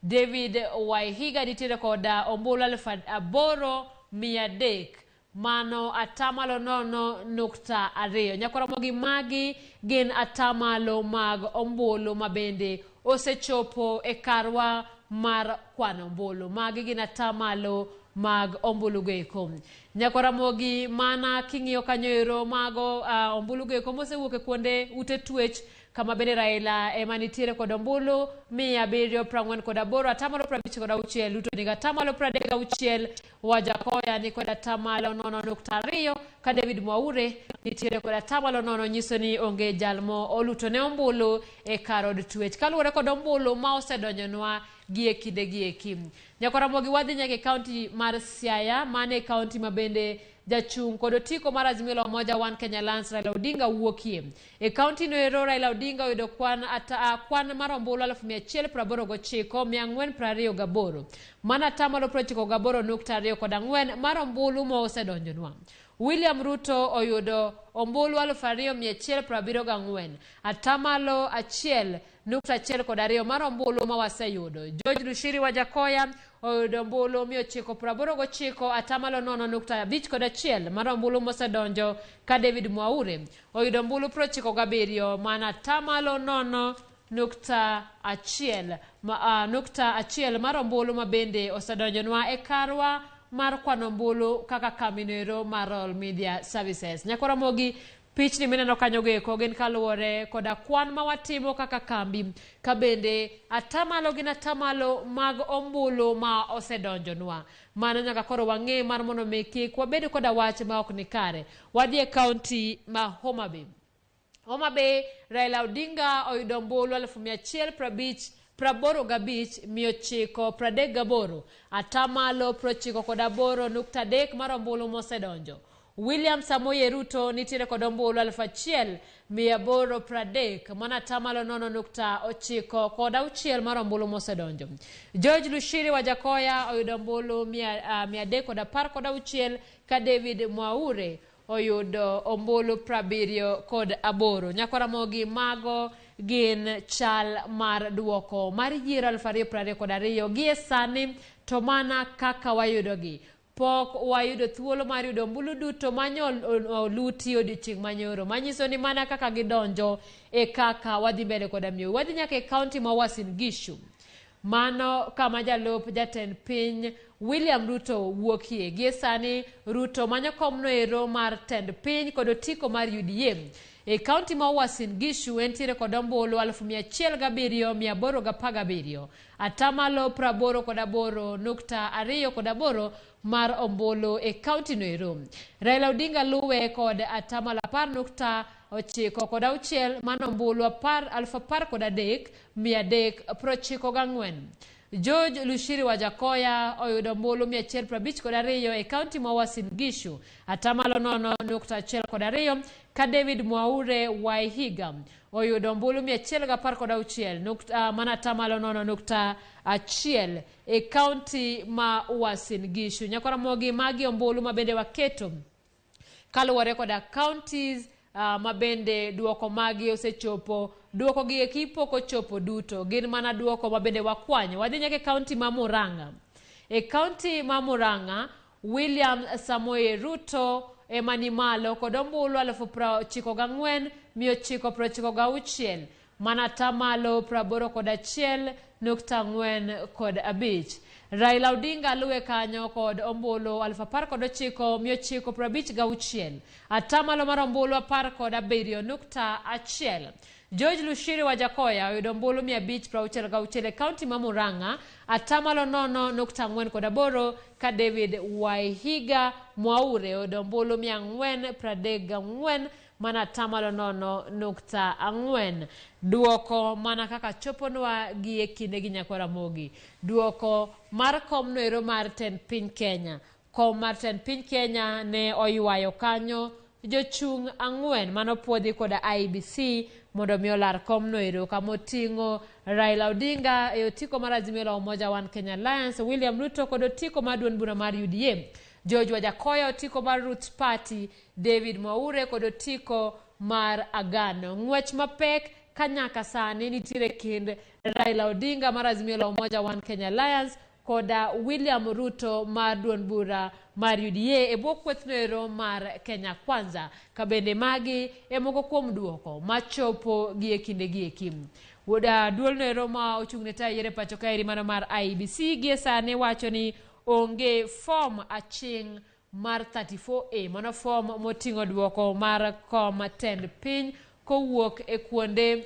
David Waihiga nitiere koda ombulu 8,300 mano atamalo 0.2. Nyakoromogi magi gin atamalo mag ombulu mabende osechopo e karwa mar kwano ombulu. Magi gin atamalo mag ombulu goeko. Nyakoramogi mana king'iyo kanyo ero mago ombulu goeko mosewuok e kuonde ute twech kama bende Raila ema nitiere kod ombulu 748 atamalo 56, Ruto nigi atamalo 36, Wajakoya ni kod atamalo 0.2 ka David Mwaure nitiere kod atamalo 0, nyiso ni onge jal mo oluto ne ombulu e kar od twech kaluwore kod ombulu ma osedonjonwa gi e kinde gi eki. Nyakoramogi wadhi nyaka e kaunti mar Siaya, mane e kaunti ma bende jachung' kod otiko mar Azimio la Umoja One Kenya Alliance Raila Odinga wuokie. E kaunti no ero Raila Odinga oyudo kwan kwan mar ombulu 189,428 mana atamalo 98.24 mar ombulu ma osedonjonwa. William Ruto oyudo ombulu 2,174 atamalo 1.12 mar ombulu ma waseyudo. George Lushiri Wajakoya oyudo ombulu 989 atamalo 0.51 mar ombulu mosedonjo ka David Mwaure oyudo ombulu 97 mana atamalo 0.1 mar ombulu ma bende osedonjonwa e karwa mar kwano ombulu kaka kambi mar Royal Media Services. Nyakoramogi pichni mineno kanyo goeko gin kaluwore koda kwan ma watimo kaka kambi ka bende atamalo gin atamalo mag ombulu ma osedonjonwa. Mano nyaka koro wang'e mar mondo mi kik wabed koda wach ma ok ni kare. Wadhi e kaunti ma Homa Bay. Homa Bay, Raila Odinga oyudo ombulu 185,938 atamalo 98.3 mar ombulu mosedonjo. William Samoei Ruto nitiere kod ombulu 1,830 mana atamalo 0.96 mar ombulu mosedonjo. George Lushiri Wajakoya oyudo ombulu 316 ka David Mwaure oyudo ombulu 78. Nyakoramogi mago gin chal mar duoko mar yiero 2022 gie sani to mana kaka wayudogi. Pok wayudo thuolo mar yudo ombulu duto manyo oluti odiochieng' manyoro manyiso ni mana kaka gidonjo e kaka wadhi mbele koda miyo. Wadhi nyaka e kaunti ma Uasin Gishu. Mano kama jalup jatend piny William Ruto wuokie. Gie sani Ruto manyo komno ero mar tend piny kod otiko mar UDA. E kaunti ma Uasin Gishu entiere kod ombulu 107,817 atamalo 88.28 mar ombulu e kaunti no ero. Raila Odinga luwe kod atamalo 10.96 mano ombulu 13,394. George Lushiri Wajakoya oyudo ombulu 152 e kaunti ma Uasin Gishu atamalo 0.12 ka David Mwaure Waihiga oyudo ombulu 116 mana atamalo 0.1 e kaunti ma Uasin Gishu. Nyakoramogi magi ombulu mabende waketo kaluwore koda counties mabende duoko magi osechopo. Duoko gi eki pok ochopo duto, gin mana duoko mabende wakwanyo. Wadhi nyaka e kaunti ma Murang'a. E kaunti ma Murang'a, William Samoei Ruto ema ni malo kod ombulu 94,996 mana atamalo 81.45. Raila Odinga luwe kanyo kod ombulu 19,956 atamalo mar ombulu 17.1. George Lushiri Wajakoya oyudo ombulu 566 e kaunti ma Murang'a atamalo 0.48 ka David Waihiga Mwaure oyudo ombulu 434 mana atamalo 0.4. Duoko mana kaka choponwa gi e kinde gi Nyakwaramogi. Duoko mar komno ero mar tend piny Kenya. Kom mar tend piny Kenya ne oywayo kanyo Jochung' ang'wen manopuodhi koda IEBC mondo mi olar komno ero kamoting'o Raila Odinga e otiko mar Azimio la Umoja One Kenya Alliance, William Ruto kod otiko mar duond bura mar UDA, George Wajackoyah otiko mar Roots Party, David Mwaure kod otiko mar Agano. Ng'wech mapek ka nyaka sani nitiere kind Raila Odinga mar Azimio la Umoja One Kenya Alliance koda William Ruto mar duond bura mar UDA e bwo kwethno ero mar Kenya Kwanza, ka bende magi e moko kuom duoko machopo gi e kinde gi eki. Wuoda duolno ero ma ochung' ne tayo yiero e pacho kaeri mano mar IEBC gie sani wacho ni onge fom aching' mar 34A, mano fom moting'o duoko mar kom tend piny kowuok e kuonde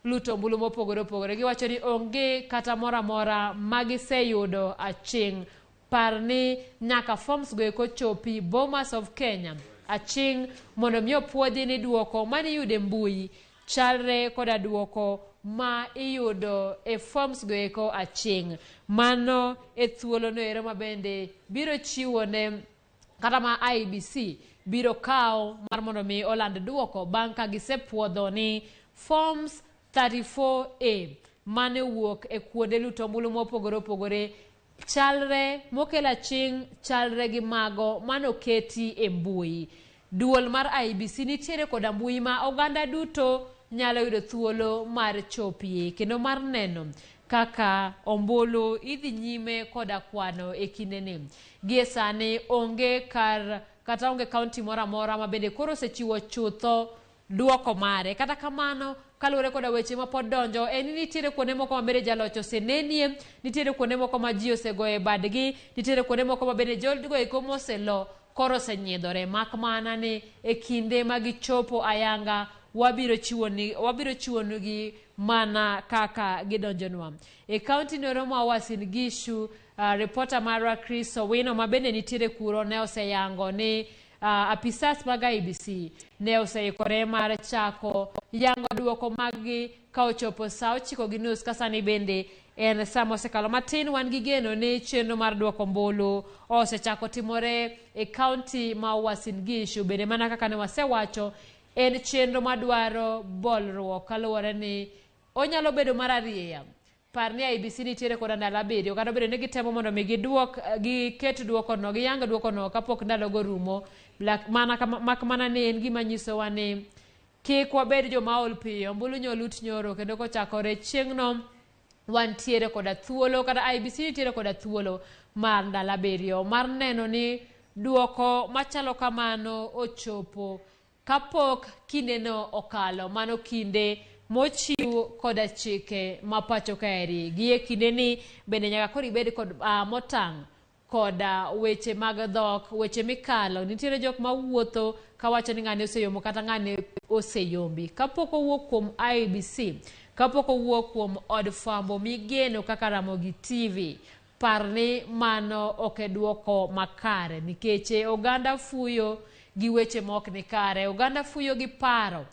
luto ombulu mopogore opogore. Giwacho ni onge kata moro amora ma giseyudo aching'. Par ni nyaka forms go eko chopi Bomas of Kenya aching' mondo mi opuodhi ni duoko maniyudo e mbui chalre koda duoko ma iyudo e forms go eko aching'. Mano e thuolo no ero ma bende biro chiwo ne kata ma IEBC biro kawo mar mondo mi oland duoko bang' ka gisepuodho ni forms 34A mane owuok e kuonde luto ombulu mopogore opogore chalre mokel aching' chalre gi mago manoketi e mbui. Duol mar IEBC nitiere koda mbui ma oganda duto nyalo yudo thuolo mar chopie kendo mar neno kaka ombulu idhi nyime koda kwano e kindeni. Gie sani onge kar kata onge kaunti moro amora ma bende koro osechiwo chutho duoko mare. Kata kamano, kaluwore koda weche ma pod donjo, en ni nitiere kuonde moko ma bende jaloch osenenie, nitiere kuonde moko ma ji osegoye badgi, nitiere kuonde moko ma bende jogo eko moselo koro osenyiedhore. Mak mana ni e kinde ma gichopo ayanga wabiro chiwonigi mana kaka gidonjonwa. E kaunti noro ma Uasin Gishu, reporter marwa Chris Owino ma bende nitiere kuro ne oseyango ni apisas mag IEBC ne oseikore mar chako yango duoko maggi ka ochopo saa 9:30 ka sani bende en sa mosekalo matin. Wan gi geno ni chenro mar duoko ombulu osechako timore e kaunti ma Uasin Gishu. Bende mana kaka ne wasewacho, en chenro madwaro bolruok kaluwore ni onyalo bedo mar arieya. Par ni IEBC nitiere koda ndalo 7, kata obedo ni gitemo mondo mi giduok giket duokono, giyang duokono kapok ndalogo rumo. Mak mana ni en gima nyisowa ni kik wabed joma ol piyo, ombulu nyolut nyoro, kendo kochakore chieng'no wantiere koda thuolo, kata IEBC nitiere koda thuolo mar ndalo 7 mar neno ni duoko machalo kamano ochopo kapok kindeno okalo, mano kinde mochiw koda chike ma pacho kaeri. Gi e kindeni bende nyaka koro ibed kod motang' koda weche mag dhok, weche mikalo. Nitiere jok mawuotho kawacho ni ng'ani oseyomo kata ng'ani oseyombi. Kapok owuok kuom IEBC, kapok owuok kuom od fwambo migeno kaka Ramogi TV, par ni mano ok e duoko makare, nikech oganda fuyo gi weche mok ni kare, oganda fuyo gi paro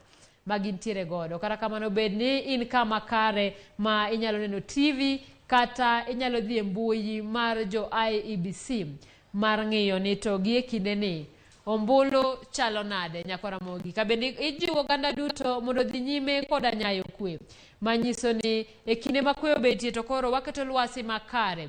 ma gintiere godo. Kata kamano bed ni in kama kare ma inyalo neno TV kata inyalo dhi e mbui mar jo IEBC mar ng'iyo ni to gi e kinde ni ombulu chalo nade nyakwa Ramogi. Ka bende ijiwo oganda duto mondo odhi nyime koda nyayo kwe, manyiso ni e kinde ma kwe obetie to koro waketo lwasi makare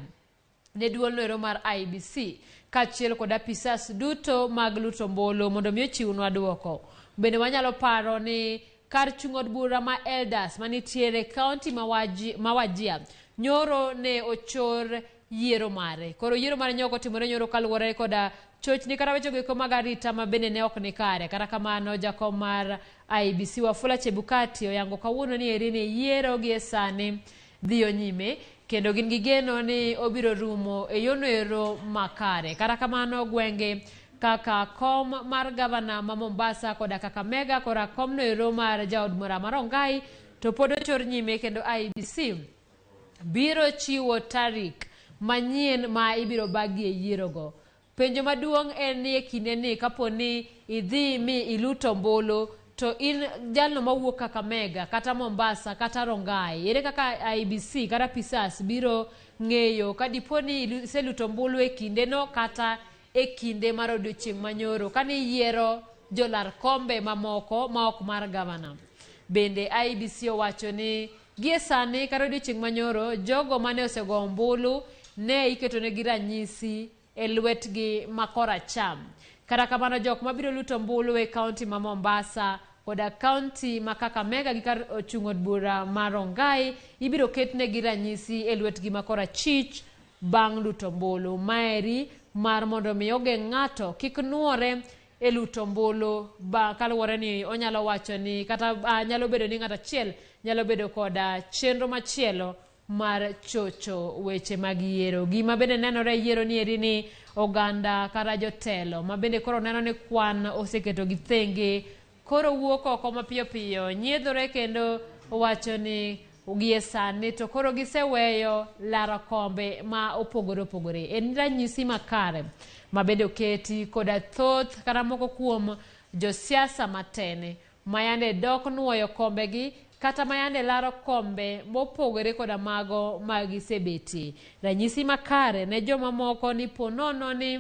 ne duolno ero mar IEBC kaachiel kod apisas duto mag luto ombulu mondo mi ochiwnwa duoko. Bende wanyalo paro ni kar chung' od bura ma Elders manitiere kaunti ma Wajir nyoro ne ochor yiero mare. Koro yiero mare ne ok otimore nyoro kaluwore koda chochni kata weche goeko mag arita ma bende ne ok ni kare. Kata kamano jakom mar IEBC Wafula Chebukati oyango kawuono ni eri ni yiero gie sani dhiyo nyime kendo gin gi geno ni obiro rumo e yono ero makare. Kata kamano gwenge kaka kom mar gavana ma Mombasa koda Kakamega koda komno ero mar jaod bura ma Rongai to pod ochor nyime kendo IEBC biro chiwo tarik manyien ma ibiro bagie yierogo. Penjo maduong' en ni e kinde ni kapo ni idhi mi iluto ombulu to in jalno mawuok Kakamega kata Mombasa kata Rongai, ere kaka IEBC kata PISAS biro ng'eyo ka dipo ni iseluto ombulu e kindeno kata e kinde mar odiochieng' manyoro kane yiero jolar kombe mamoko ma ok mar gavana. Bende IEBC owacho ni gie sani kata odiochieng' manyoro jogo mane osego ombulu ne iketonegi ranyisi e lwetgi ma koracham. Kata kamano jok mabiro luto ombulu e kaunti ma Mombasa koda kaunti ma Kakamega gi kar ochung' od bura ma Rongai ibiro ketnegi ranyisi e lwetgi ma korachich bang' luto ombulu. Maeri mar mondo mi ogeng' ng'ato kik nuore e luto ombulu ba kaluwore ni onyalo wacho ni kata uh, nyalo bedo ni ng'ato achiel nyalo bedo koda chenro machielo mar chocho weche mag yiero. Gima bende nenore e yiero ni eri ni oganda kata jotelo ma bende koro neno ni kwan oseketo gi thenge koro wuok oko mapiyo piyo nyiedhore kendo wacho ni gie sani to koro giseweyo laro kombe ma opogore opogore. En ranyisi makare ma bende oketi koda thoth kata moko kuom josiasa matene mayande dok nuoyo kombegi kata mayande laro kombe mopogore koda mago ma gisebetie. Ranyisi makare ne jomamoko ni po nono ni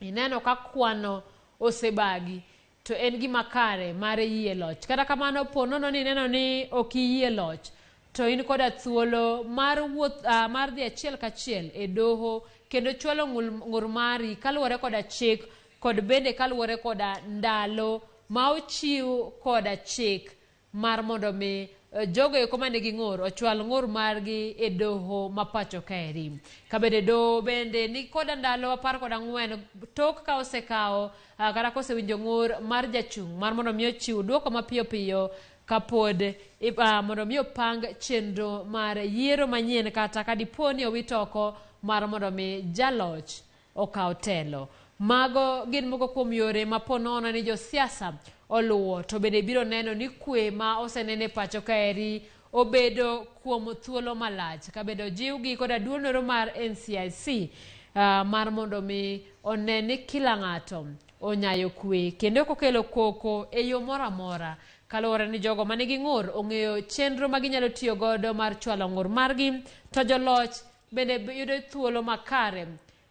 ineno ka kwano osebagi to en gima kare mar yie loch. Kata kamano po nono ni ineno ni ok iyie loch to in koda thuolo mar wuoth uh, mar dhi achiel kachiel e doho kendo chwalo ng'ur mari kaluwore koda chik kod bende kaluwore koda ndalo ma ochiw koda chik mar mondo mi eh, jogo eko manigi ng'ur ochwal ng'ur margi e doho ma pacho kaeri. Ka bende doho bende ni koda ndalo 14 tok ka osekawo ah, kata kosewinjo ng'ur mar jachung' mar mondo mi ochiw duoko mapiyo piyo kapod ah, mondo mi opang chenro mar yiero manyien kata ka dipo ni owit oko mar mondo mi jaloch okaw telo. Mago gin moko kuom yore ma po nono ni josiasa oluwo to bende biro neno ni kwe ma osenene pacho kaeri obedo kuom thuolo malach ka bende ojiwgi koda duol noro mar NCIC uh, mar mondo mi one ni kila ng'ato onyayo kwe kendo ok okelo koko e yo moro amora kaluwore ni jogo manigi ng'ur ong'eyo chenro ma ginyalo tiyo godo mar chwalo ng'ur margi to joloch bende yudo thuolo makare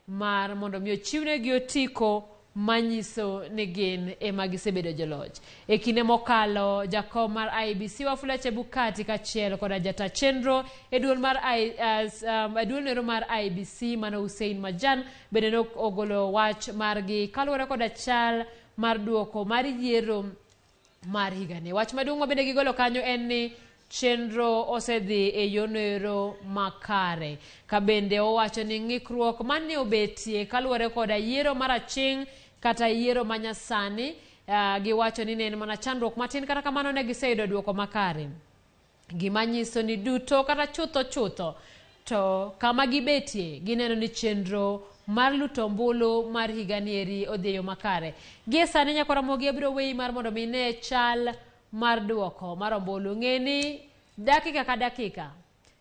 mar mondo mi ochiwnegi otiko manyiso ni gin ema gisebedo joloch. E kinde mokalo, jakom mar IEBC Wafula Chebukati kaachiel koda jata chenro e duol mar I, uh, um, e duol nero mar IEBC mano Hussein Majan bende ne ogolo wach margi kaluwore koda chal mar duoko mar yiero mar higani. Wach maduong' ma bende gigolo kanyo en ni chenro osedhi e yono makare. Ka bende owacho ni ng'ikruok mane obetie kaluwore koda yiero mar aching' kata yiero manyasani uh, giwacho ni ne en mana chandruok matin kata kamano ne giseyudo duoko makare. Gima nyiso ni duto kata chutho chutho to kama gibetie gineno ni chenro mar luto ombulu mar higani eri odhi e yo makare. Gie sani nyakwar Ramogi abiro weyi mar mondo mi ine chal mar duoko mar ombulu. Ng'e ni dakika ka dakika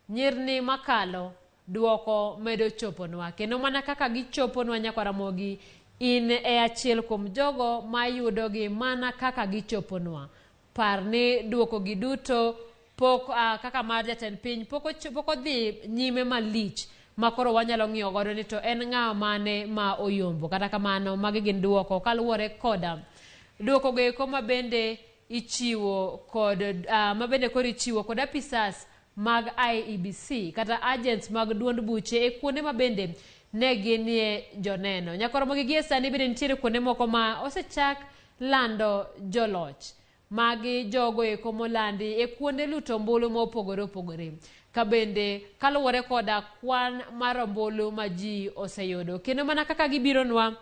nyirni makalo duoko medo choponwa kendo mana kaka gichoponwa nyakwar Ramogi in e achiel kuom jogo mayudogi mana kaka gichoponwa. Par ni duoko gi duto pok uh, kaka mar jatend piny pok pok odhi nyime malich ma koro wanyalo ng'iyo godo ni to en ng'a mane ma oyombo. Kata kamano magi gin duoko kaluwore koda duoko go eko ma bende ichiwo kod uh, ma bende koro ichiwo kod apisas mag IEBC kata agents mag duond buche e kuonde ma bende ne ginie joneno. Nyakoromogi gie sani bende nitiere kuonde moko ma osechak lando joloch. Magi jogo eko molandi e kuonde luto ombulu mopogore opogore. Ka bende kaluwore koda kwan mar ombulu ma ji oseyudo. Kendo mana kaka gibironwa,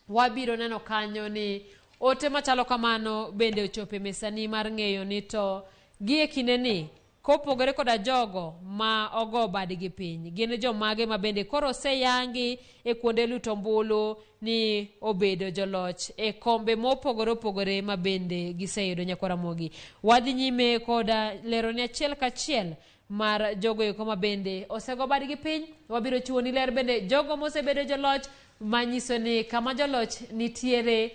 wabiro neno kanyo ni ote machalo kamano bende ochopo e mesani mar ng'eyo ni to gie kindeni Kopogore koda jogo ma ogo badgi piny, gin jomage ma bende koro oseyangi e kuonde luto ombulu ni obedo joloch e kombe mopogore opogore ma bende giseyudo nyakwar Ramogi. Wadhi nyime koda leroni achiel kachiel mar jogo eko ma bende osego badgi piny. Wabiro chiwoni ler bende jogo mosebedo joloch manyiso ni kama joloch nitiere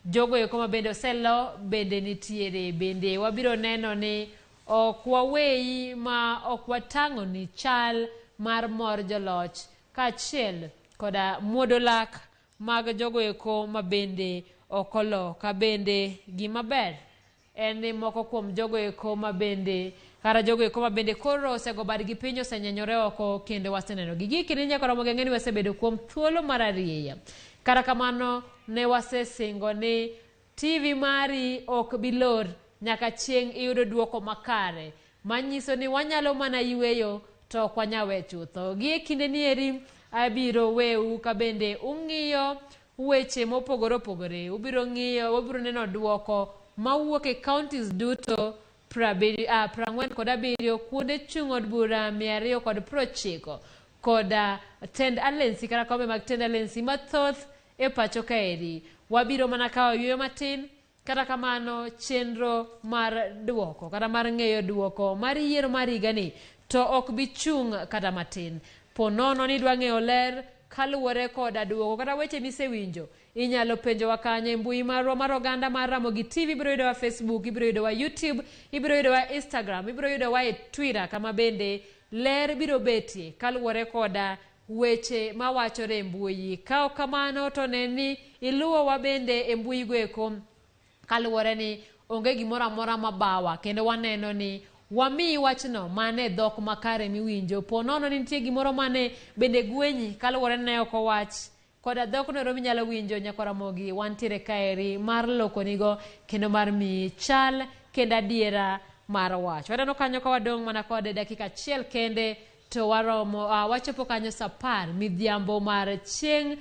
jogo eko ma bende oselo bende nitiere. Bende wabiro neno ni Ok waweyi ma ok watang'oni chal mar mor joloch kaachiel koda muodo lak mag jogo eko ma bende ok olo. Ka bende gima ber en ni moko kuom jogo eko ma bende kata jogo eko ma bende koro osego badgi piny osenyenyore oko kendo waseneno gi. Gi kinde nyaka romo geng'e ni wasebedo kuom thuolo mar arieya. Kata kamano ne wasesingo ni TV mari ok bi lor nyaka chieng' iyudo duoko makare, manyiso ni wanyalo mana yweyo to ok wanyal we chutho. Gi e kinde ni eri abiro weu ka bende ung'iyo weche mopogore opogore. Ubiro ng'iyo, ubiro neno duoko mawuok e counties duto 47 kuonde chung' od bura 290 koda tend alensi kata kombe mag tend alensi mathoth e pacho kaeri. Wabiro mana kawo yueyo matin, kata kamano chenro mar duoko kata mar ng'eyo duoko mar yiero mar higani to ok bi chung' kata matin. Po nono ni idwa ng'eyo ler kaluwore koda duoko kata weche misewinjo, inyalo penjowa kanyo e mbui marwa mar oganda mar Ramogi TV. Ibiro yudowa Facebook, ibiro yudowa YouTube, ibiro yudowa Instagram, ibiro yudowa e Twitter, kama bende ler biro betie kaluwore koda weche mawachore e mbui. Ka ok kamano to ne ni iluwowa bende e mbui go eko, kaluwore ni onge gimoro amora mabawa kendo waneno ni wamiyi wachno mane dhok makare miwinjo. Po nono ni nitie gimoro mane bende gwenyi kaluwore ni ne ok owach koda dhok no ero minyalo winjo. Nyakwa Ramogi wantiere kaeri mar lokonigo kendo mar miyi chal kendo adiera mar wach. Waneno kanyo ka wadong' mana kod dakika achiel kende to waromo wachopo kanyo saa 10 midhiambo mar chieng'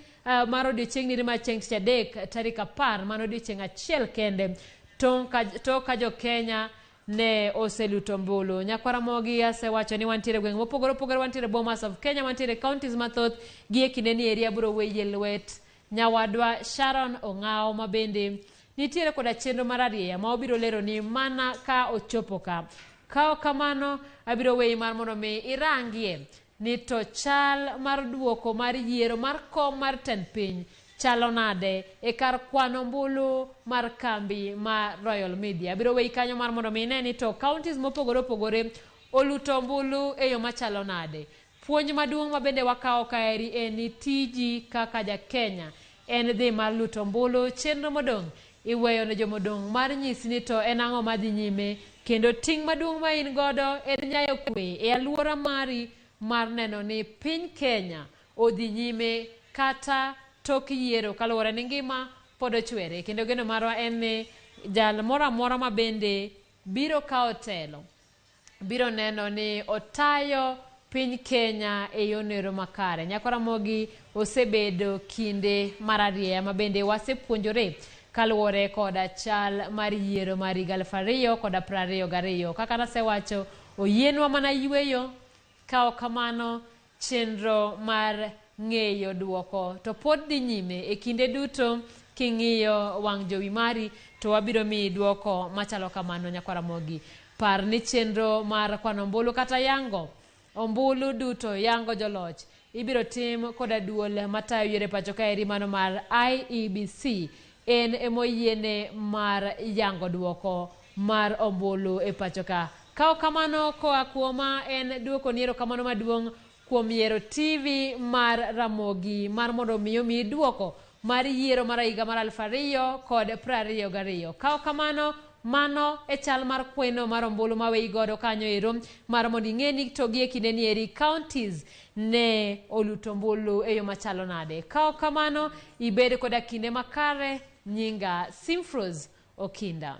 mar odiochieng' niri mar chieng' tich adek tarik 10 mano odiochieng' achiel kende tok ka jo Kenya ne oseluto ombulu. Nyakwa Ramogi asewacho ni wantiere gwenge mopogore opogore, wantiere Bomas of Kenya, wantiere counties mathoth. Gi e kinde ni eri abiro weyie lwet nyawadwa Sharon Ong'awo ma bende nitiere koda chenro mar arieya ma obiro lero ni mana ka ochopo ka. Ka ok kamano abiro weyi mar mondo mi irangie ni to chal mar duoko mar yiero mar kom mar tend piny chalo nade e kar kwano ombulu mar kambi mar Royal Media. Abiro weyi kanyo mar mondo mi ine ni to counties mopogore opogore oluto ombulu e yo machalo nade. Puonj maduong' ma bende wakawo kaeri en ni tiji kaka ja Kenya en dhi mar luto ombulu. Chenro modong' iweyo ne jomodong' mar nyisi ni to en ang'o madhi nyime, kendo ting' maduong' ma in godo en nyayo kwe e alwora mari mar neno ni piny Kenya odhi nyime kata tok yiero kaluwore ni ngima pod ochwere. Kendo geno marwa en ni jal moro amora ma bende biro kawo telo biro neno ni otayo piny Kenya e yono makare. Nyakwa Ramogi osebedo kinde mar arieya ma bende wasepuonjore kaluwore koda chal mar yiero mar higa 2022. Kaka nasewacho, oyienwa mana yweyo. Ka ok kamano chenro mar ng'eyo duoko to pod dhi nyime e kinde duto. King'iyo wang' jowi mari to wabiro miyi duoko machalo kamano. Nyakwa Ramogi, par ni chenro mar kwano ombulu kata yango ombulu duto, yango joloch, ibiro tim koda duol matayo yiero e pacho kaeri mano mar IEBC. En emoyiene mar yango duoko mar ombulu e pacho ka. Ka ok kamano koa kuoma en duoko ni erokamano maduong' kuom yiero TV mar Ramogi mar mondo mi omiyi duoko mar yiero mar higa mar 2022. Ka ok kamano mano e chal mar kweno mar ombulu maweyi godo kanyo ero mar mondo ing'e ni to gi e kinde ni eri counties ne oluto ombulu e yo machalo nade. Ka ok kamano ibed koda kinde makare. Nyinga Simfrose Okinda.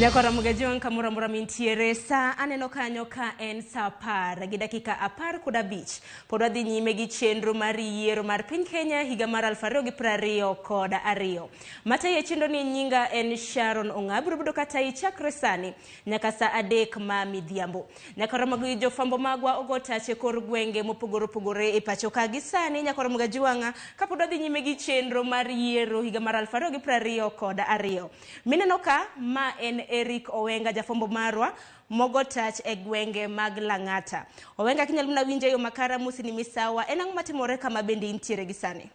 Nyakora Jong kamoro amora mintiere sa aneno kanyo ka en sa 15:15. Pod wadhi nyime gi chenro mar yiero mar piny Kenya higa mar 2022. Matayo chenro ni nyinga en Sharon Ong'a. Abiro bedo katayi chakre sani nyaka sa 3 ma midhiambo. Nyakora gi jofwambo magwa ogo tache kor gwenge mopogore opogore e pacho ka gi sani. Nyakora Juanga kapod wadhi nyime gi chenro mar yiero higa mar 2022. Mineno ka ma en Eric Owenga jafwambo marwa mogo tach e gwenge mag Lang'ata. Owenga kinyalo mana winjo yo makara musini misawa en ang'o matimore kama bende intiere gi sani?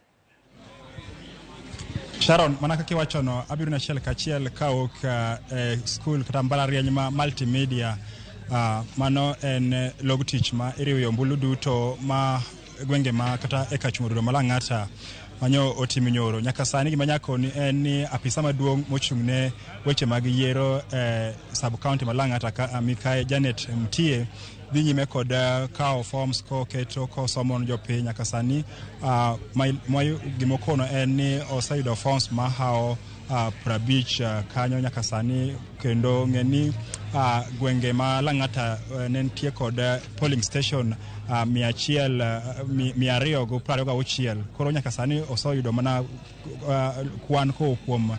Sharon, mana kaka iwachono, abiro na achiel kachiel kawuok e skul kata mbalariany ma multimedia. Mano en log tich ma iriwo ombulu duto ma gwenge ma kata e kar chung' ma Lang'ata manyo otimo nyoro. Nyaka sani gima nyakoni en ni apisa maduong' mochung' ne weche mag yiero e sub county ma Lang'ata ka Mikai Janet Mtie dhi nyime kod kawo forms koketo kosomo ne jopiny. Nyaka sani gimokono en ni oseyudo forms mahawo 50 kanyo nyaka sani, kendo ng'e ni gwenge ma Lang'ata ne nitie kod polling station 226. Koro nyaka sani oseyudo mana kwan kowuok kuom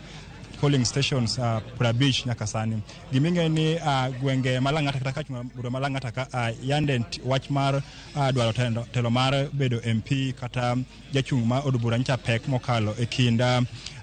polling stations 50 nyaka sani. Giming'e ni gwenge ma Lang'ata kata kach bura ma Lang'ata ka yande wach mar dwaro telo mar bedo MP kata jachung' ma od bura nyicha pek mokalo e kind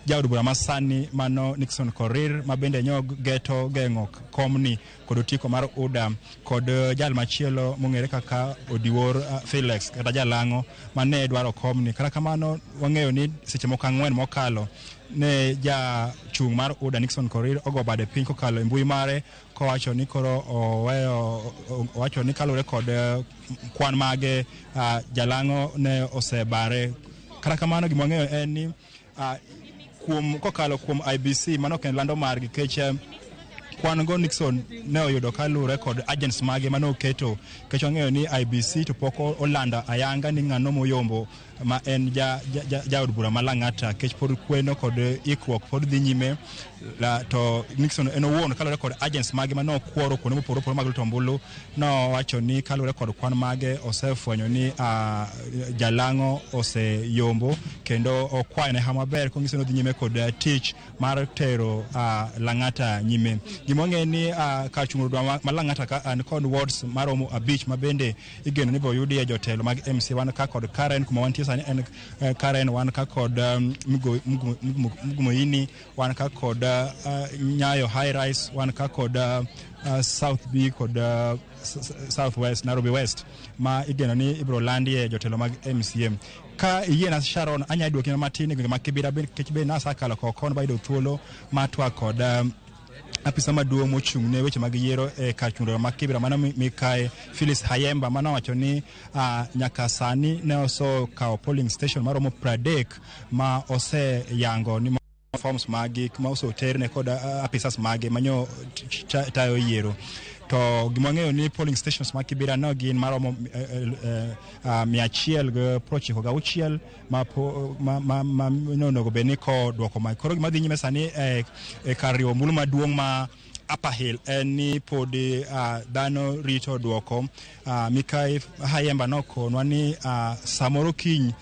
jaod bura masani mano Nixon Korir ma bende nyo geto geng'o komni kod otiko mar UDA kod jal machielo mong'ere kaka Odiwuor Felix kata Jalang'o mane dwaro komni. Kata kamano wang'eyo ni seche moko 4 mokalo ne jachung' mar UDA Nixon Korir ogo bade piny kokalo e mbui mare kowacho ni koro oweyo, owacho ni kaluwore kod kwan mage Jalang'o ne osebare. Kata kamano gima wang'eyo en ni kuom kokalo kuom IBC mano ok en lando margi kech kwan go Nixon ne oyudo kaluwore kod agents mage mane oketo, kech wang'eyo ni IBC to pok olando ayanga ni ng'ano moyombo ma en jaod bura ma Lang'ata, kech pod kweno kod ikruok pod dhi nyime. To Nixon en owuon kaluwore kod agents mage mane okworo kuonde mopogore opogore mag luto ombulu nowacho ni kaluwore kod kwan mage osefwenyo ni Jalang'o oseyombo kendo okwayo ne hawa maber konyiso ni odhi nyime kod tich mar tero Lang'ata nyime. Gima wang'eyo ni kar chung' ma Lang'ata ka an kod wards maromo 5 ma bende igeno ni ibiro yudie jotelo mag MC. Wan ka kod Karen kuma wantie sani en Karen, wan ka kod Mugumoini, wan ka kod Nyayo High Rise, wan ka kod South B kod South West, Nairobi West ma igeno ni ibiro landie jotelo mag MCA. Ka iyiena Sharon, anyalo duoki matin e gwenge mag Kibera nikech be nasekalo kono bayudo thuolo mar twak kod apisa maduong' mochung' ne weche mag yiero e kar chung' mag Kibera mano Mikai Phyllis Hayemba manowacho ni nyaka sani ne osekawo polling station maromo 30 ma oseyango ni forms magi ma oseterne kod apisas mage manyo tayo yiero. To gima wang'eyo ni polling stations mag Kibera no gin maromo 196 ma onego bed ni koduoko ma. Koro gima dhi nyime sani e kar riwo ombulu maduong' ma Upper Hill en ni podi dhano rito duoko. Mikai Hayemba nokonwa ni samoro kiny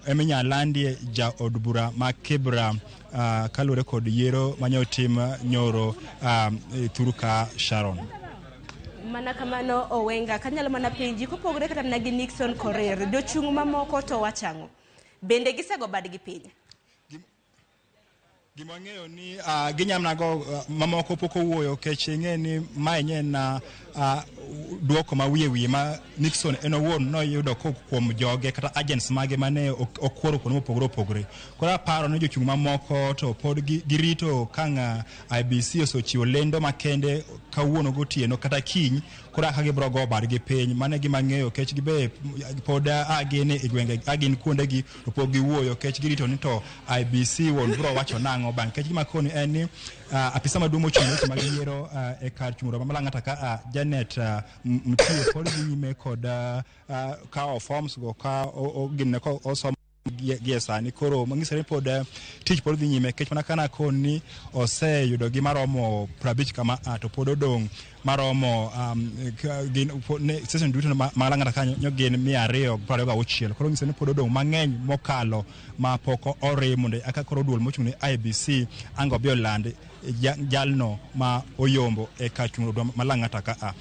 eminya landie jaod bura ma Kibra kaluwore kod yiero mane otim nyoro thuru ka Sharon. Mana kamano Owenga, kanyalo mana penji kopogore kata mana gi Nixon Korir, jochung' mamoko to wachang'o? Bende gisego badgi piny? Gima wang'eyo ni ginyamnago mamoko pok owuoyo kech ing'e ni mae nye na duoko ma wiye wiye ma Nixon en owuon noyudo kowuok kuom joge kata agents mage mane okworo kuonde mopogore opogore. Koro aparo ni jochung' mamoko to pod girito ka ng'a IBC osechiwo lendo makende kawuono gotieno kata kiny, koro aka gibiro go badgi piny. Mano e gima ang'eyo kech gibe pod gin e gwenge, gin kuondegi to pok giwuoyo kech girito ni to IBC wuon biro wacho nang'o bang'. Kech gima koni en ni apisa maduong' mochung' ne weche mag yiero e kar chung' ma Lang'ata ka Janet Mtie pod dhi nyime kod kawo forms go ka ginene ko osomo Gie sani koro manyiso ni pod tich pod dhi nyime kech mana kana koni oseyudo gi maromo 50 kama to pod odong' maromo gin station duto ma Lang'ata kanyo gin 226. Koro nyiso ni pod odong' mang'eny mokalo ma pok oriw mondo eka koro duol mochung' ne IEBC ang' obi oland jalno ma oyombo e kar chung' od ma Lang'ata ka a.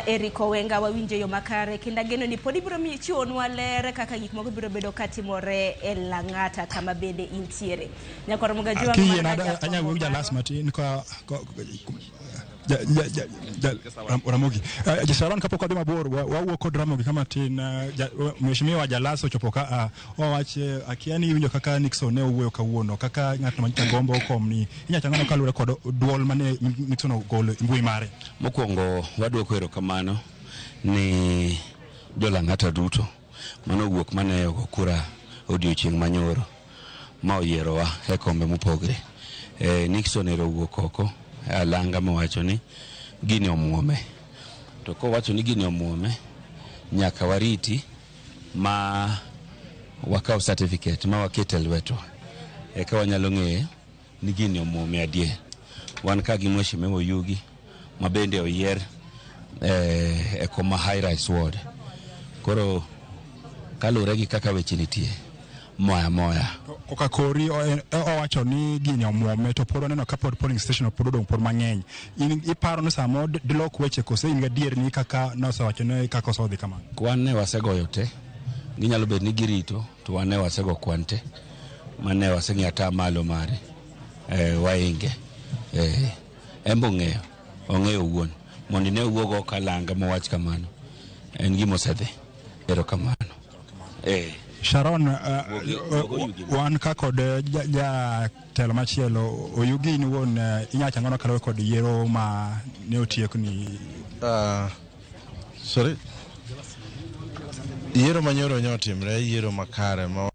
Eric Owenga wawinjo yo makare kendo ageno ni pod ibiro chiwonwa ler kaka gik moko biro bedo katimore e Lang'ata kama bende intiere. Nyakwar Mugajwang' Kiyie anya wuoyo jalas matin ka Ramogi. Sharon kapok wadhi mabor wawuok kod Ramogi kama tin mheshimiwa Jalas ochopo ka owach akia ni iwinjo kaka Nixon ne owuoyo kawuono kaka ng'at ma gombo kom ni inyalo chang'o kaluwore kod duol mane Nixon ogolo e mbui mare. Mokwongo wadwoko erokamano ni jolang'ata duto manowuok mane ogo kura odiochieng' manyoro ma oyierowa e kombe mopogre. Nixon ero owuok oko e alanga mowacho ni gini omuome. To kowacho ni gini omuome, nyaka wariti ma wakaw certificate ma waket e lwetwa eka wanyalo ng'eyo ni gini omuome adier. Wan ka gi Mheshimiwa Oyugi ma bende oyier e koma High Rise Ward. Koro kaluwore gi kaka weche nitie, moya moya. Koka kori owacho ni gini omuome to pod waneno ka pod polling station pod odong' pod mang'eny. In iparo ni samoro dilok weche kose in gadier ni kaka nosewacho ni kaka osedhi kamano? Kwan ne wasegoyo te, ginyalo bet ni girito to wan ne wasego kwan te mane waseng'iyo ata malo mare wainge en be ong'eyo ong'eyo owuon mondo ne owuog oko alanga mowach kamano en gima osedhi. Erokamano. Sharon, wan ka kod jatelo machielo Oyugi in wuon inyalo chango kaluwore kod yiero ma ne otiek ni. Sorry. Yiero manyoro ne otimre, yiero makare ma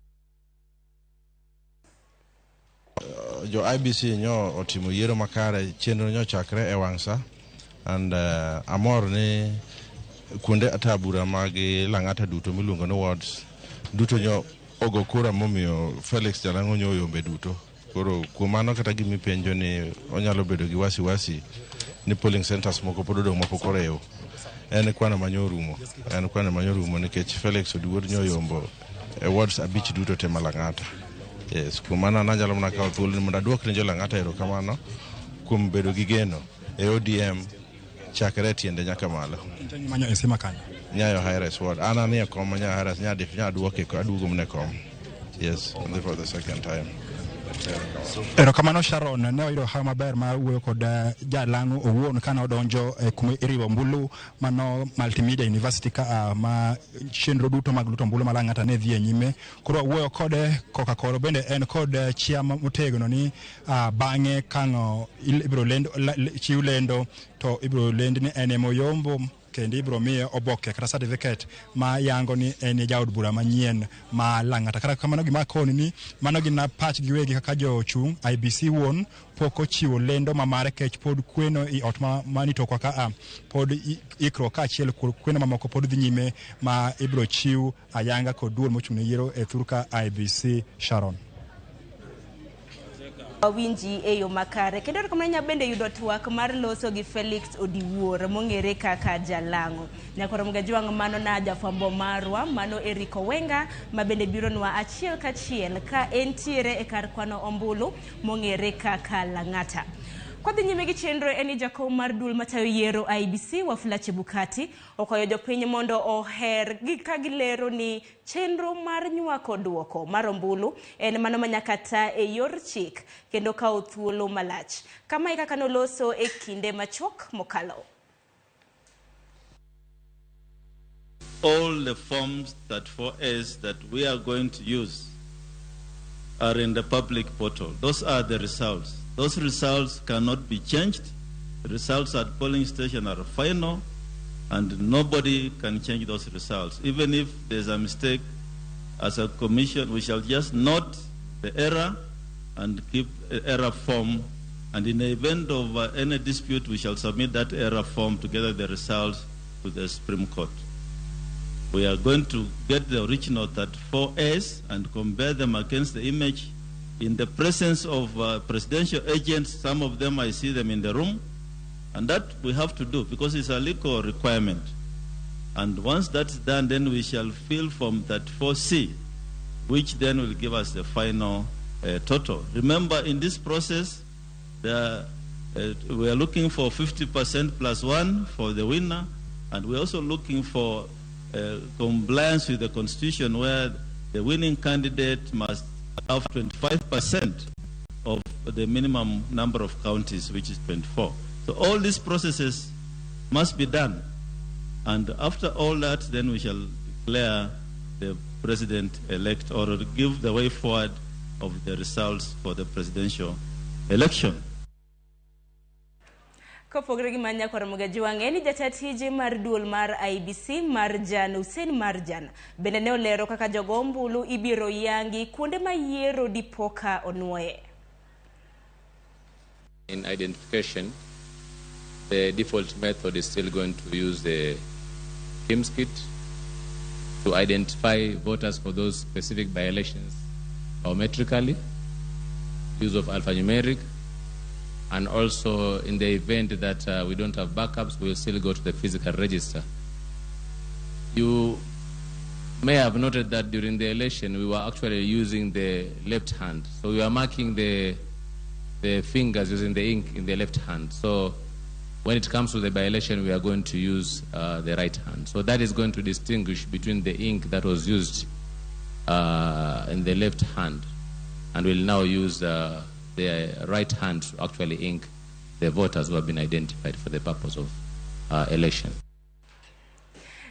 jo IEBC nyo otimo yiero makare, chenro nyo chakre e wang' sa and amor ni kuonde ata bura mag Lang'ata duto miluongo ni wards duto nyo ogo kura momiyo Felix Jalang'o nyo oyombe duto. Koro kuom mano kata gimipenjo ni onyalo bedo gi wasiwasi ni polling centers moko pod odong' mapok oriw. En kwano manyo orumo. En kwano manyo orumo nikech Felix Odiwuor nyo oyombo e wards 5 duto te ma Lang'ata. Yes, kuom mano an anyalo mana kawo thuolo ni mondo aduok ne jo Lang'ata erokamano kuom bedo gi geno e ODM chakre tiende nyaka malo. Manyo e sima kanyo. Nyayo High Rise Ward. An anie kom ma Nyayo High Rise nyaduoke aduogo mana e kom. Yes, only for the second time. Erokamano Sharon, ne wayudo hawi maber mar wuoyo kod jalang'o owuon kane odonjo e kuma iriwo ombulu mano Multimedia University ka ma chenro duto mag luto ombulu ma Lang'ata ne dhi e nyime. Koro wawuoyo kode koka koro bende en kod chia motegno ni bang'e kang' ibiro lendo chiw lendo to ibiro lend ni en ema oyombo kendo ibiro miye oboke kata certificate ma yango ni en jaod bura manyien ma Lang'ata. Kata kamano gima akoni ni mano gin pach giwegi kaka jochung' IEBC wuon pok ochiwo lendo ma mare kech pod kweno i ot ma nitokwa ka pod ikruok kaachiel kweno mamoko pod dhi nyime ma ibiro chiw ayanga kod duol mochung' ne yiero e thurka IEBC. Sharon. Wawinji e yo makare kendo erokamano nya bende yudo twak mar loso gi Felix Odiwuor mong'ere kaka Jalang'o. Nyakwar Mugajwang' mano na jafwambo marwa mano Eric Owenga ma bende bironwa achiel kachiel ka entiere e kar kwano ombulu mong'ere kaka Lang'ata. Kwadhi nyime gi chenro en ni jakom mar duol matayo yiero IEBC Wafula Chebukati okwayo jopiny mondo oher gi ka gilero ni chenro mar nywako duoko mar ombulu en mano manyaka ta e yor chik kendo kawo thuolo malach. Kama e kaka noloso e kinde machuok mokalo. All the forms 34S that we are going to use are in the public portal. Those are the results. Those results cannot be changed. The results at polling station are final, and nobody can change those results. Even if there's a mistake, as a commission, we shall just note the error and keep error form. And in the event of any dispute, we shall submit that error form together with the results to the Supreme Court. We are going to get the original 34As and compare them against the image in the presence of presidential agents. Some of them, I see them in the room. And that we have to do because it's a legal requirement. And once that's done, then we shall fill Form 34C, which then will give us the final total. Remember, in this process, we are looking for 50% plus one for the winner, and we're also looking for compliance with the Constitution, where the winning candidate must have 25% of the minimum number of counties, which is 24. So all these processes must be done. And after all that, then we shall declare the president-elect or give the way forward of the results for the presidential election. Kopogore gi manya kod Mugaji wang'e ni jata tije mar duol mar IEBC Marjan Hussein Marjan bende ne olero kaka jogo ombulu ibiro yangi kuonde ma yiero dipoka onuoye. In identification, the default method is still going to use the KIMS kit to identify voters for those specific by-elections biometrically, use of alphanumeric, and also in the event that we don't have backups, we'll still go to the physical register. You may have noted that during the election, we were actually using the left hand. So we were marking the fingers using the ink in the left hand. So when it comes to the by-election, we are going to use the right hand. So that is going to distinguish between the ink that was used in the left hand, and we'll now use the right hand to actually ink the voters who have been identified for the purpose of election.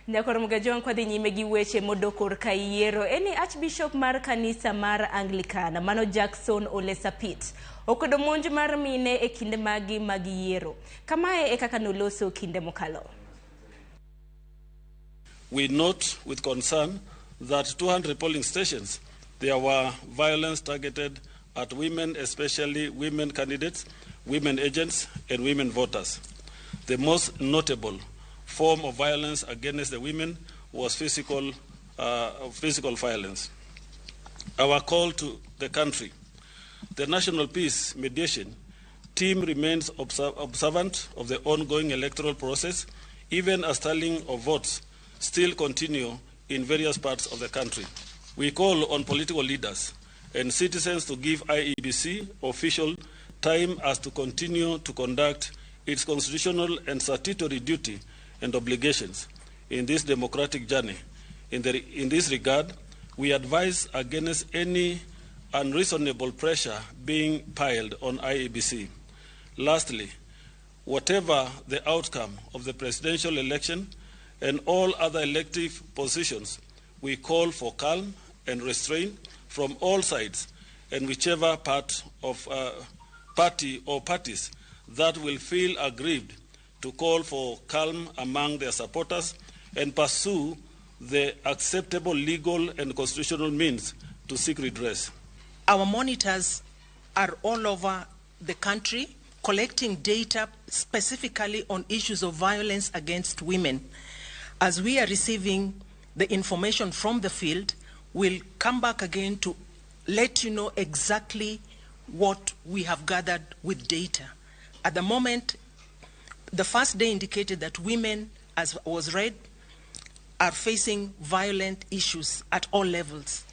Nyakor Mugaji kwa dhi nyime gi weche modok korka yiero en ni Archbishop mar kanisa mar Anglican mano Jackson Ole Sapit okwedo monj mar mine e kinde magi mag yiero. Kamae e kaka noloso kinde mokalo. We note with concern that 200 polling stations there were violence targeted at women, especially women candidates, women agents, and women voters. The most notable form of violence against the women was physical violence. Our call to the country, the National Peace Mediation Team remains observant of the ongoing electoral process, even as tallying of votes still continue in various parts of the country. We call on political leaders and citizens to give IEBC official time as to continue to conduct its constitutional and statutory duty and obligations in this democratic journey. In this regard, we advise against any unreasonable pressure being piled on IEBC. Lastly, whatever the outcome of the presidential election and all other elective positions, we call for calm and restraint from all sides and whichever part of party or parties that will feel aggrieved to call for calm among their supporters and pursue the acceptable legal and constitutional means to seek redress. Our monitors are all over the country collecting data specifically on issues of violence against women. As we are receiving the information from the field, we'll come back again to let you know exactly what we have gathered with data. At the moment, the first day indicated that women, as was read, are facing violent issues at all levels.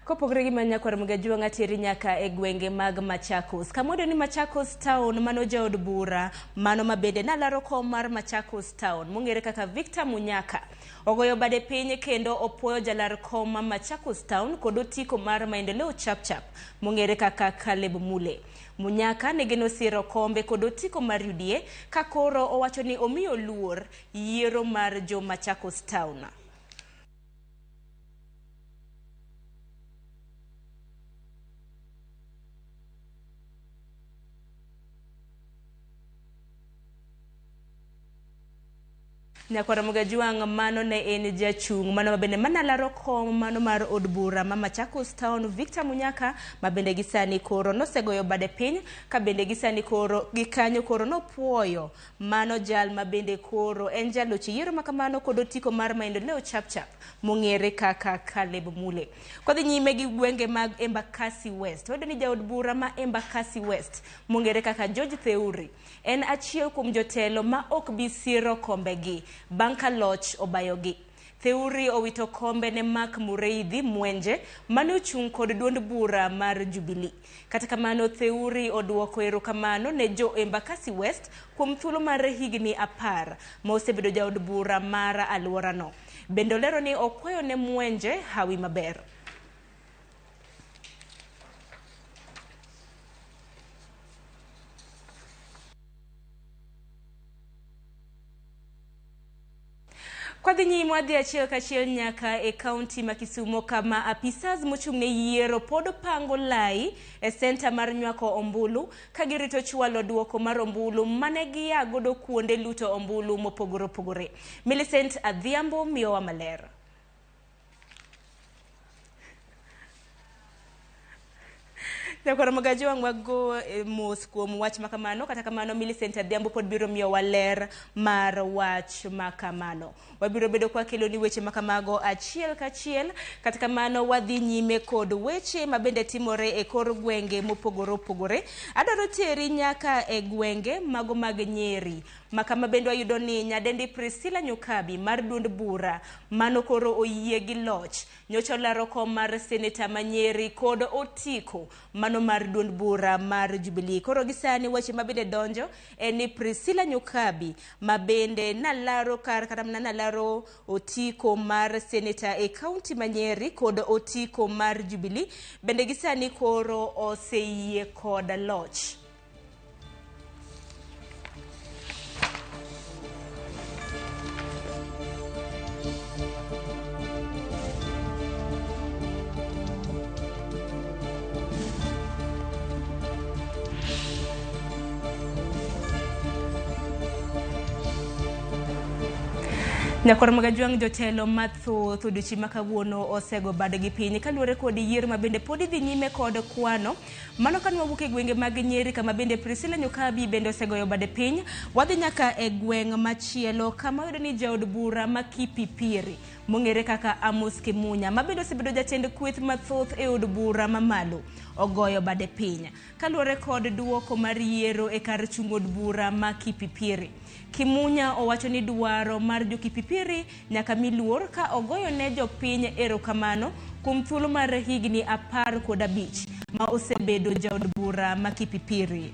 Kopogore gi manya kwar Mugaji ng'ateri nyaka e gwenge mag Machakos. Kamodo ni Machakos Town mano jaod bura mano mabende nalaro kom mar Machakos Town mong'ere kaka Victor Munyaka ogoyo bade piny kendo opuoyo jalar kom ma Machakos Town kod otiko mar maendeleo chapchap mong'ere kaka Caleb Mule. Munyaka negeno siro kombe kod otiko mar UDA ka koro owacho ni omiyo luor yiero mar jo Machakos Town. Nyakwar Mugajwang' mano ne en jachung' mano mabende manalaro kom mano mar od bura ma Machakos Town Victor Munyaka mabende gisani koro nosegoyo bade piny ka bende gisani koro gikanyo koro nopuoyo mano jal mabende koro en jaloch yiero makamano kod otiko mar maendeleo chapchap mong'ere kaka Caleb Mule. Kodhi nyime gi gwenge mag Embakasi West, wayudo ni jaod bura ma Embakasi West mong'ere kaka George Theuri en achiel kuom jotelo ma ok bi siro kombegi bang' ka loch obayogi. Theuri owito kombe ne Mark Mureithi Mwenje mane ochung' kod duond bura mar Jubilee. Kata kamano Theuri oduoko erokamano ne jo Embakasi West kuom thuolo mar higni 10 ma osebedo jaod bura mar alworano. Bende olero ni okwayo ne Mwenje hawi maber. Kwadhi nyime wadhi achiel kachiel nyaka e kaunti ma Kisumo kama apisas mochung' ne yiero pod pango lai e senta mar nywako ombulu ka girito chwalo duoko mar ombulu mane gia godo kuonde luto ombulu mopogore opogore. Millicent Adhiambo miyowa maler. Nyakwar Mugajwang' wago mos kuom wach makamano, kata kamano Millicent Adhiambo pod biro miyowa ler mar wach makamano. Wabiro bedo kwa keloni weche makamago achiel kachiel, kata kamano wadhi nyime kod weche mabende timore e kor gwenge mopogore opogore. Adwaro teri nyaka e gwenge mago mag Nyeri, makama bende wayudo ni nyadendi Priscilla Nyokabi mar duond bura mano koro oyie gi loch nyocha olaro kom mar seneta ma Nyeri kod otiko mano mar duond bura mar Jubilee. Koro gisani weche mabende donjo en ni Priscilla Nyokabi mabende nalaro kar kata mana nalaro otiko mar seneta e kaunti ma Nyeri kod otiko mar Jubilee bende gisani koro oseyie kod loch. Nyakwar Mugajwang' jotelo mathoth odiochieng' ma kawuono osego badgi piny kaluwore kod yiero ma bende pod idhi nyime kod kwano. Mano kane wawuok e gwenge mag Nyeri kama bende Priscilla Nyokabi bende osegoyo bade piny, wadhi nyaka e gweng' machielo kama wayudo ni jaod bura ma Kipipiri mong'ere kaka Amos Kimunya ma bende osebedo jatend kweth mathoth e od bura mamalo ogoyo bade piny kaluwore kod duoko mar yiero e kar chung' od bura ma Kipipiri. Kimunya owacho ni dwaro mar jo Kipipiri nyaka mi luor ka ogoyo ne jopiny erokamano kuom thuolo mar higni 15 ma osebedo jaod bura ma Kipipiri.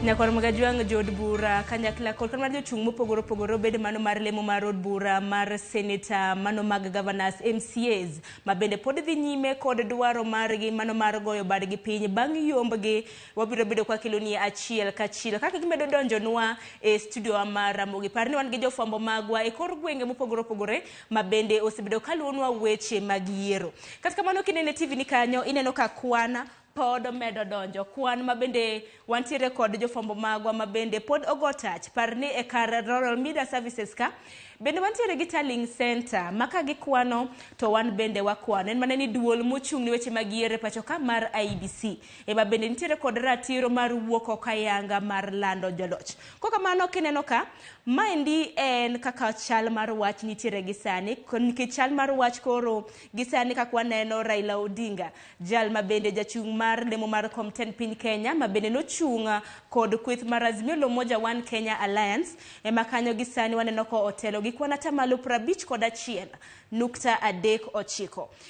Nyakwar Mugajwang' jood bura kanyakla kod mar jochung' mopogore opogore obed mano mar lemo mar od bura mar seneta mano mag governors MCAs ma bende pod dhi nyime kod dwaro margi mano mar goyo badgi piny bang' yombgi. Wabiro bedo kwa keloni achiel kachiel kaka gimedo donjonwa e studio mar Ramogi. Par ni wan gi jofwambo magwa e kor gwenge mopogore opogore ma bende osebedo kaluwonwa weche mag yiero. Kata kamano kinene TV ni kanyo ineno ka kwana pod medo donjo, kwan mabende wantiere kod jofwambo magwa mabende pod ogo tach. Par ni e kar Rural Media Services ka bende wantiere gi tallying center ma ka gikwano to wan bende wakwano. En mana ni duol mochung' ne weche mag yiero e pacho ka mar IEBC ema bende nitiere kod ratiro mar wuok oko ayanga mar lando joloch. Kokamano kineno ka maendi en kaka chal mar wach nitiere gi sani, nikech chal mar wach koro gi sani kaka waneno Raila Odinga jal mabende jachung' mar lemo mar kom tend piny Kenya ma bende nochung' kod kweth mar Azimio la Umoja One Kenya Alliance ema kanyo gi sani waneno ko otelo gi kwan atamalo 51.39.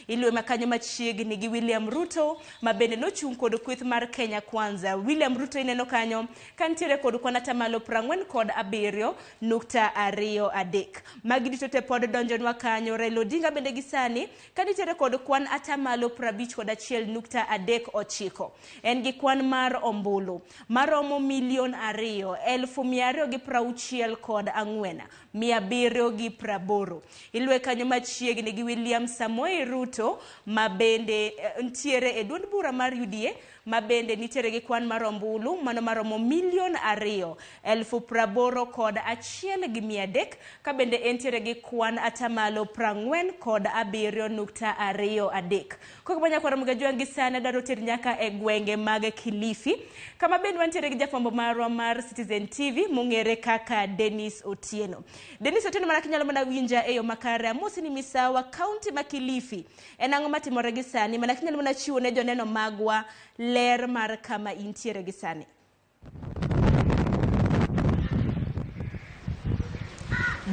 Iluwe makanyo machiegni gi William Ruto ma bende nochung' kod kweth mar Kenya Kwanza. William Ruto ineno kanyo kantiere kod kwan atamalo 47.23. Magi duto te pod donjonwa kanyo. Raila Odinga bende gi sani kanitiere kod kwan atamalo 51.39. En gi kwan mar ombulu maromo 2,264,780. Iluwe kanyo machiegni gi William Samoei Ruto ma bende ntiere e duond bura mar UDA ma bende nitiere gi kwan mar ombulu mano maromo 2,081,300 ka bende entiere gi kwan atamalo 47.23. Koko manyakwara Mugajwang' gi sani adwaro ter nyaka e gwenge mag Kilifi kama bende wantiere gi jafwambo marwa mar Citizen TV mong'ere kaka Dennis Otieno. Dennis Otieno, mana kinyalo mana winja e yo makare, amosi ni misawa kaunti ma Kilifi. En ang'o matimore gi sani? Mana kinyalo mana chiwo ne joneno magwa ler mar kama intiere gi sani.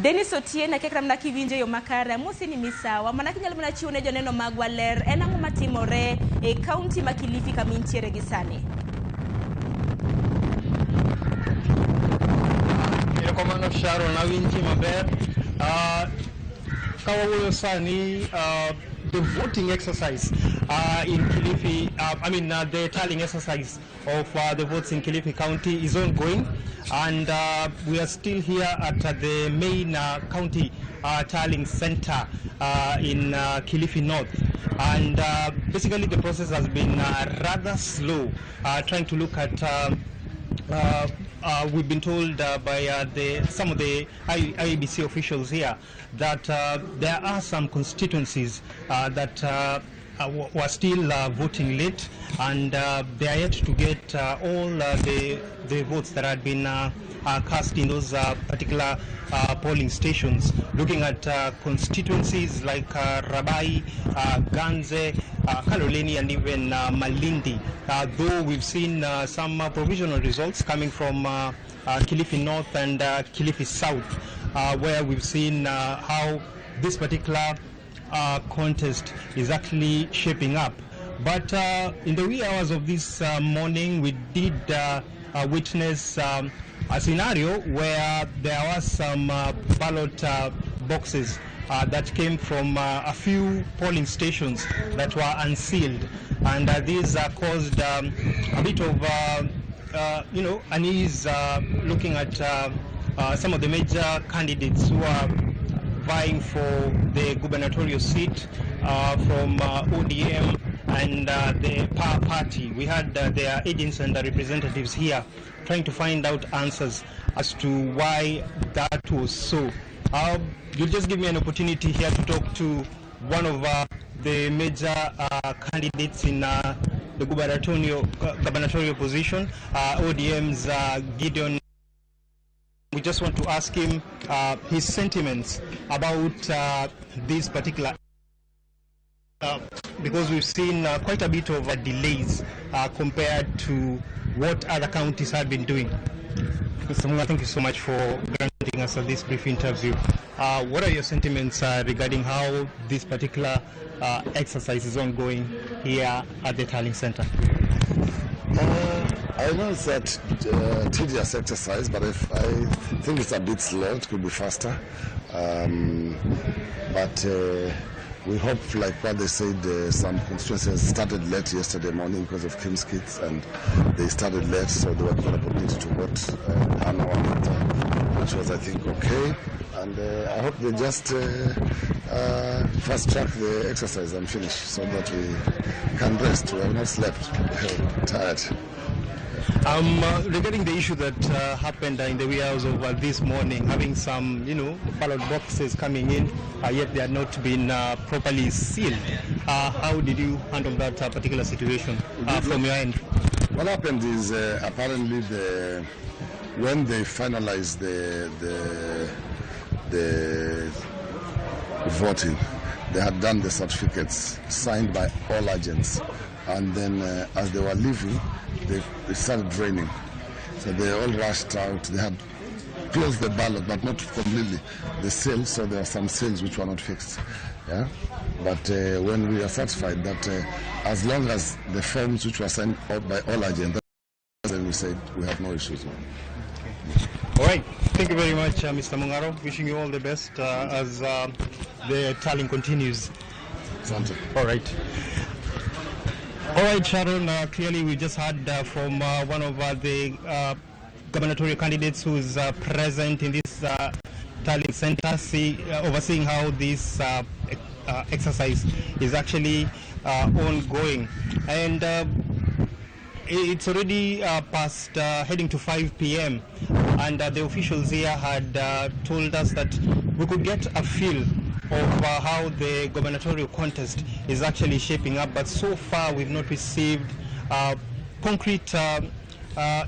Dennis Otieno, akia kata mana kiwinjo e yo makare, amosi ni misawa, mana kinyalo mana chiwo ne joneno magwa ler, en ang'o matimore e kaunti ma Kilifi kama intiere gi sani? Erokamano Sharon, awinji maber. Ka wawuoyo sani, the voting exercise in Kilifi, the tallying exercise of the votes in Kilifi County is ongoing, and we are still here at the main county tallying center in Kilifi North. And basically the process has been rather slow, trying to look at we've been told by some of the IEBC officials here that there are some constituencies that were still voting late, and they are yet to get all the votes that had been cast in those particular polling stations. Looking at constituencies like Rabai, Ganze, Kaloleni, and even Malindi. Though we've seen some provisional results coming from Kilifi North and Kilifi South, where we've seen how this particular contest is actually shaping up. But in the wee hours of this morning, we did witness a scenario where there were some ballot boxes that came from a few polling stations that were unsealed, and these caused a bit of unease, looking at some of the major candidates who are vying for the gubernatorial seat from ODM and the Power Party. We had their agents and the representatives here trying to find out answers as to why that was so. You'll just give me an opportunity here to talk to one of the major candidates in the gubernatorial position, ODM's Gideon. We just want to ask him his sentiments about this particular, because we've seen quite a bit of delays compared to what other counties have been doing. Mr. Munga, thank you so much for granting us this brief interview. What are your sentiments regarding how this particular exercise is ongoing here at the tallying center? I know it's a tedious exercise, but if I think it's a bit slow, it could be faster. But we hope, like what they said, some constituencies started late yesterday morning because of KIMS kits, and they started late, so they were given an opportunity to vote an hour later, which was, I think, okay. And I hope they just fast track the exercise and finish so that we can rest. We have not slept. We're tired. Regarding the issue that happened in the wee hours of this morning, having some, ballot boxes coming in, yet they had not been properly sealed. How did you handle that particular situation from your end? What happened is apparently when they finalized the voting, they had done the certificates signed by all agents, and then as they were leaving, it started raining, so they all rushed out. They had close the ballot, but not completely. The seal, so there are some seals which were not fixed. Yeah, but when we are satisfied that as long as the forms which were sent out by all agents, then we said we have no issues. All right. Thank you very much, Mr. Mungaro. Wishing you all the best as the tallying continues. Asante. All right. All right, Sharon, clearly we just heard from one of the gubernatorial candidates who is present in this tallying center, overseeing how this exercise is actually ongoing. And it's already past heading to 5 p.m. and the officials here had told us that we could get a feel of how the gubernatorial contest is actually shaping up, but so far we've not received concrete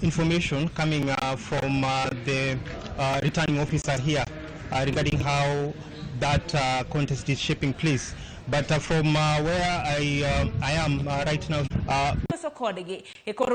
information coming from the returning officer here regarding how that contest is shaping place. But from where I am right now, Loso kodgi e kor